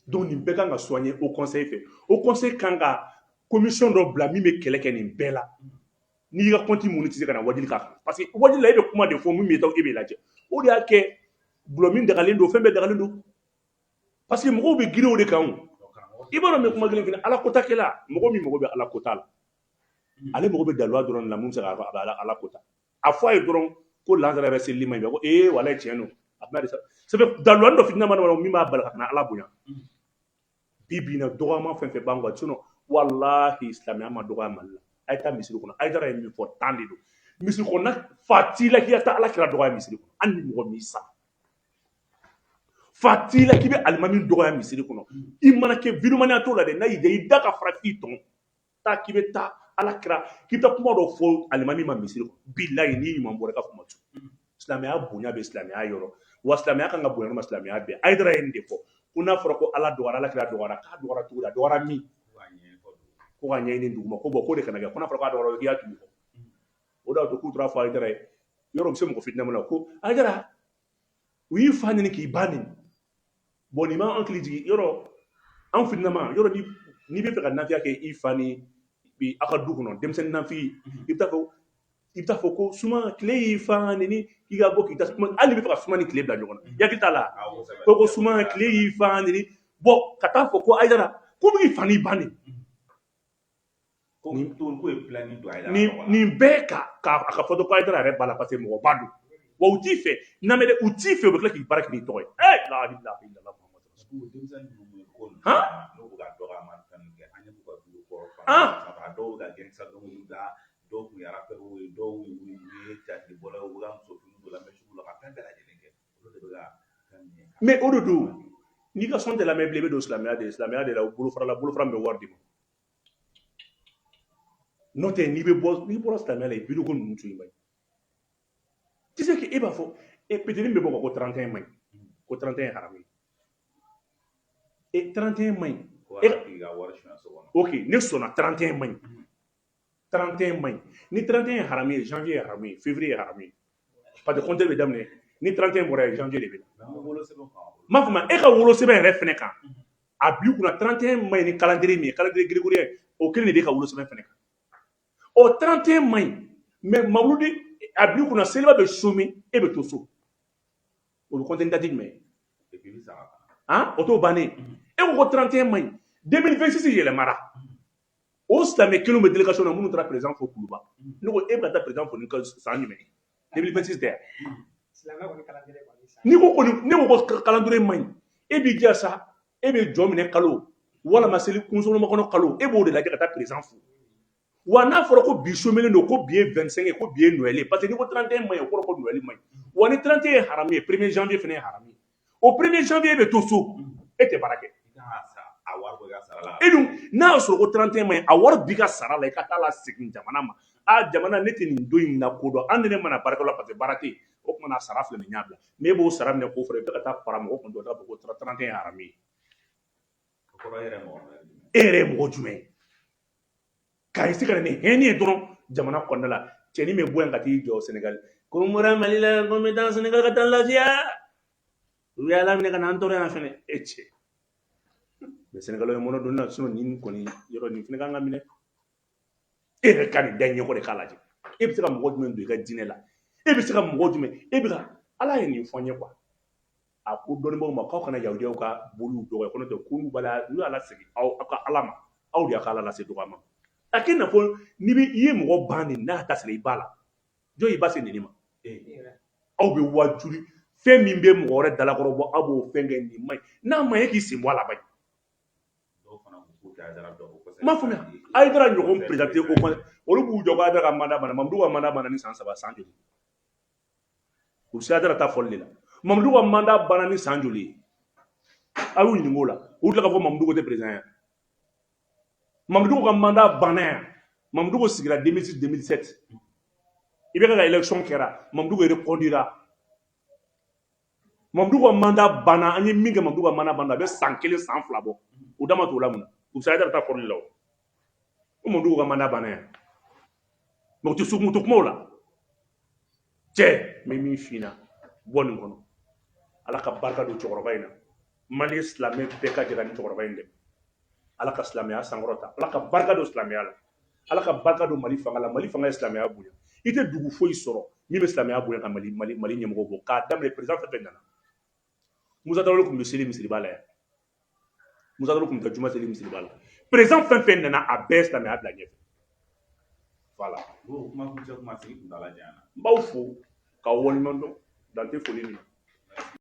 [SPEAKER 1] Donc nin bɛɛ kan ka soigner haut conseil fɛ. Haut conseil kan ka commission dɔ bila min bɛ kɛlɛ kɛ nin bɛɛ la. N'i y'i ka compte monétiser ka na wajuli k'a kan, parce que wajuli la, e bɛ kuma de fɔ min bɛ taa e bɛ lajɛ. O de y'a kɛ gulɔ min dagalen don, fɛn bɛɛ dagalen don, parce que mɔgɔw bɛ girin o de kan. O i b'a dɔn, n bɛ kuma kelen fana, Ala kotakɛla, mɔgɔ min mago bɛ Ala kota la, ale mago bɛ daluya dɔrɔn de la. Mun bɛ se k'a a bɛ Ala kota a fɔ a ye dɔrɔn ko lansara yɛrɛ selili ma ɲi, ko ee, walayi, tiɲɛ don. A tɛna de sa, ça fait daluya dɔ fitinin ma min b'a bali ka na Ala bonya. Bi bi in na, dɔgɔyama fɛn fɛn b'an kan, sinon walahi, silamɛya ma dɔgɔya Mali la. A ye taa misiri kɔnɔ, Ayidara ye min fɔ tan de don. Misiri kɔnɔna fa t'i la k'i ka taa Ala kira dɔgɔya misiri kɔnɔ, hali ni mɔgɔ m'i sa. Fa t'i la k'i bɛ alimami dɔgɔya misiri kɔnɔ. I mana kɛ vidéoman t'o la dɛ, n'a y'i diya i da ka fara f'i tɔn taa k'i bɛ taa Ala kira, k'i bɛ taa kuma dɔ fɔ alimami ma misiri kɔnɔ. Bilayi, n'i ɲuman bɔra i ka kuma tu. Silamɛya bonya bɛ silamɛya yɔrɔ wa, silamɛya kan ka bonya yɔrɔ ma, silamɛya bɛɛ. Ayidara ye nin de fɔ ko n'a fɔra ko Ala dɔgɔyara, Ala kira dɔgɔyara, k'a dɔgɔyara cogo di? A dɔgɔyara min? Ko ka ɲɛɲini dugu ma ko bɔn, k'o de kana kɛ. Ko n'a fɔra k'a dɔgɔyara, k'i y'a tugu kɔ. O de y'a to k'u taara fɔ Ayidara ye yɔrɔ u bɛ se mɔgɔ fitinɛ ma ko Ayidara, u y'i fa ɲini k'i ba ɲini. Bɔn, nin m'an hakili jigin yɔrɔ an fitinɛma yɔrɔ. N'i bɛ fɛ ka nafiya kɛ i fa ni aw ka du kɔnɔ, denmisɛnnin nafi, i bɛ taa fɔ ko suma tile y'i fa neni, k'i ka bɔ k'i ta suma. Hali n'i bɛ fɛ ka suma ni tile bila ɲɔgɔn na, i hakili t'a la ko suma tile y'i fa neni. Bɔn, ka taa fɔ ko Ayidara ko bɛ k'i fa n'i ba neni. Nin bɛɛ ka a ka fɔ ko Ayidara yɛrɛ b'a la, parce que mɔgɔba don wa, u t'i fɛ namɛ dɛ, u t'i fɛ, u bɛ tila k'i baara kɛ n'i tɔgɔ ye. La ilaha illallah Muhammadu. Han, ah,
[SPEAKER 2] dɔw bɛ ka gangsta dɔnkiliw da, dɔw tun ye rappeurs ye, dɔw ye théâtre bɔlaw ye, u bɛ ka muso fini don lamɛn sugu la ka fɛn bɛɛ lajɛlen kɛ, olu de bɛ ka fɛn min ye.
[SPEAKER 1] Mais o de don, n'i ka son tɛ lamɛn bilen, i bɛ don silamɛya de, silamɛya de la, bolofara la, bolofara min bɛ wari d'i ma. N'o tɛ, n'i bɛ bɔ, n'i bɔra silamɛya la, i bɛ ko ninnu to yen. Man ɲi, tu sais que e b'a fɔ e petini bɛ bɔ ko 31 man ɲi, ko 31 ye haramu ye. E 31 man ɲi.
[SPEAKER 2] Ko ala k'i ka wari suɲɛ so kɔnɔ.
[SPEAKER 1] Ok, ne sɔnna, 31 man ɲi, 31 man ɲi. Ni 31 ye haramu ye, janvier ye haramu ye, février ye haramu ye, parce que compteur bɛ daminɛ ni 31 bɔra yen, janvier de bɛ na.
[SPEAKER 2] Mais an bɛ wolosɛbɛn kan.
[SPEAKER 1] N m'a fɔ ma, e ka wolosɛbɛn yɛrɛ fɛnɛ kan, a bil'i kunna 31 man ɲi ni calendrier min ye, calendrier grégorien, o kelen de b'e ka wolosɛbɛn fɛnɛ kan. Ɔ, 31 man ɲi, mais mawuludi, a bil'i kunna seliba bɛ somɛ, e bɛ to so, o bɛ compter ni date jumɛn ye?
[SPEAKER 2] Et puis i bɛ sara fana.
[SPEAKER 1] Han, o t'o bannen. E ko ko 31 man ɲi, 2026 yɛlɛmara, o silamɛ kelenw bɛ délégation na minnu taara président fo Kuluba. Ne ko e bɛ ka taa président fo ni ka san jumɛn ye? 2026 tɛ yan?
[SPEAKER 3] Silamɛ kɔni calendrier kɔni san.
[SPEAKER 1] N'i ko kɔni, ne ko ko calendrier man ɲi, e b'i jija sa, e bɛ jɔ minɛ kalo walama seli kunsɔnɔma kɔnɔ kalo, e b'o de lajɛ ka taa président fo wa. N'a fɔra ko bi somelen don, ko bi ye 25 ye, ko bi ye Noël ye, parce que n'i ko 31 man ɲi, o kɔrɔ ko Noël man ɲi wa. Ni 31 ye haramu ye, 1er janvier fana ye haramu ye. O 1er janvier, e bɛ to so, e tɛ baara kɛ.
[SPEAKER 2] I kan ka sa a wari bɔ i ka sara la.
[SPEAKER 1] E dun, n'a y'a sɔrɔ ko 31 man ɲi, a wari b'i ka sara la, i ka taa la segin jamana ma. A jamana, ne tɛ nin don in na ko dɔn, an ni ne mana baarakɛ la, parce que baara tɛ yen. O tuma na sara filɛ nin y'a bila, mais e b'o sara minɛ k'o fara, i bɛ ka taa fara mɔgɔ kun dɔ t'a fɔ ko 31 ye haramu ye.
[SPEAKER 2] O kɔrɔ e yɛrɛ mɔgɔ jumɛn?
[SPEAKER 1] E yɛrɛ ye mɔgɔ jumɛn ye? K'a essayer ka na ni haine ye dɔrɔn jamana kɔnɔna la. Cɛnin bɛ bɔ yan ka t'i jɔ Sénégal ko n bɔra Mali la, ko n bɛ taa Sénégal ka taa n lafiya. U y'a laminɛ ka na an tɔɔrɔ yan fɛnɛ. E cɛ, mais Sénégalais ye mɔnɔ don na, sinon nin kɔni yɔrɔ nin fɛnɛ kan ka minɛ. E yɛrɛ ka nin da ɲɛkɔ de k'a lajɛ. E bɛ se ka mɔgɔ jumɛn don i ka diinɛ la? E bɛ se ka mɔgɔ jumɛn? E bɛ ka Ala ye nin fɔ n ye quoi. A ko dɔnnibagaw ma k'aw kana yahudiyaw ka boliw dɔgɔya, ko n'o tɛ ko n'u b'a la, n'u y'a lasegin aw ka Ala ma, aw de y'a ka Ala lase dɔgɔya ma. A kɛ i n'a fɔ n'i bɛ i ye mɔgɔ ban de n'a ta sera i ba la, jɔn y'i ba se nin ma? Aw bɛ wajuli fɛn min bɛ mɔgɔ wɛrɛ dalakɔrɔ bɔ, aw b'o fɛn kɛ nin man ɲi. N'a ma ɲi, e k'i sen bɔ a la ba ye. N m'a faamuya. Hayidara ɲɔgɔn présenté o kɔnɔ, olu b'u jɔ ko Hayidara ka mandat banna. Mamudu ka mandat banna ni san 3, san joli? U bɛ se Hayidara ta fɔli de la. Mamudu ka mandat banna ni san joli ye? A y'u ɲininka o la. U tila k'a fɔ Mamudu ko tɛ président ye. Mamudu ka mandat banna yan. Mamudu ko sigira 2006, 2007. I bɛ ka élection kɛra, Mamudu ko reconduira. Mamudu ka mandat banna, an ye min kɛ Mamudu ka mandat banna, a bɛ san 1, san 2 bɔ. U da ma t'o la mun na? U bɛ se Hayidara ta fɔli la o. Ko Mamudu ka mandat banna yan. Mais u tɛ so, u tɛ kuma o la. Cɛ, n bɛ min f'i ɲɛna, bɔ nin kɔnɔ. Ala ka barika don cɛkɔrɔba in na. Mali silamɛ bɛɛ ka jɛ ka nin cɛkɔrɔba in dɛmɛ. Ala ka silamɛya sankɔrɔta. Ala ka barika don silamɛya la. Ala ka barika don Mali fanga la. Mali fanga ye silamɛya bonya. I tɛ dugu foyi sɔrɔ min bɛ silamɛya bonya ka Mali Mali Mali ɲɛmɔgɔ bɔ. K'a daminɛ président fɛn fɛn nana. Musa Tarawele tun bɛ seli misiriba la yan. Musa Tarawele tun bɛ taa juma seli misiriba la. Président fɛn fɛn nana, a bɛɛ ye silamɛya bila ɲɛfɛ. Voilà.
[SPEAKER 2] Bon, kuma kuncɛ kuma sigi kuntala janyana.
[SPEAKER 1] N b'aw fo k'aw waleɲuman dɔn dan tɛ foli min na.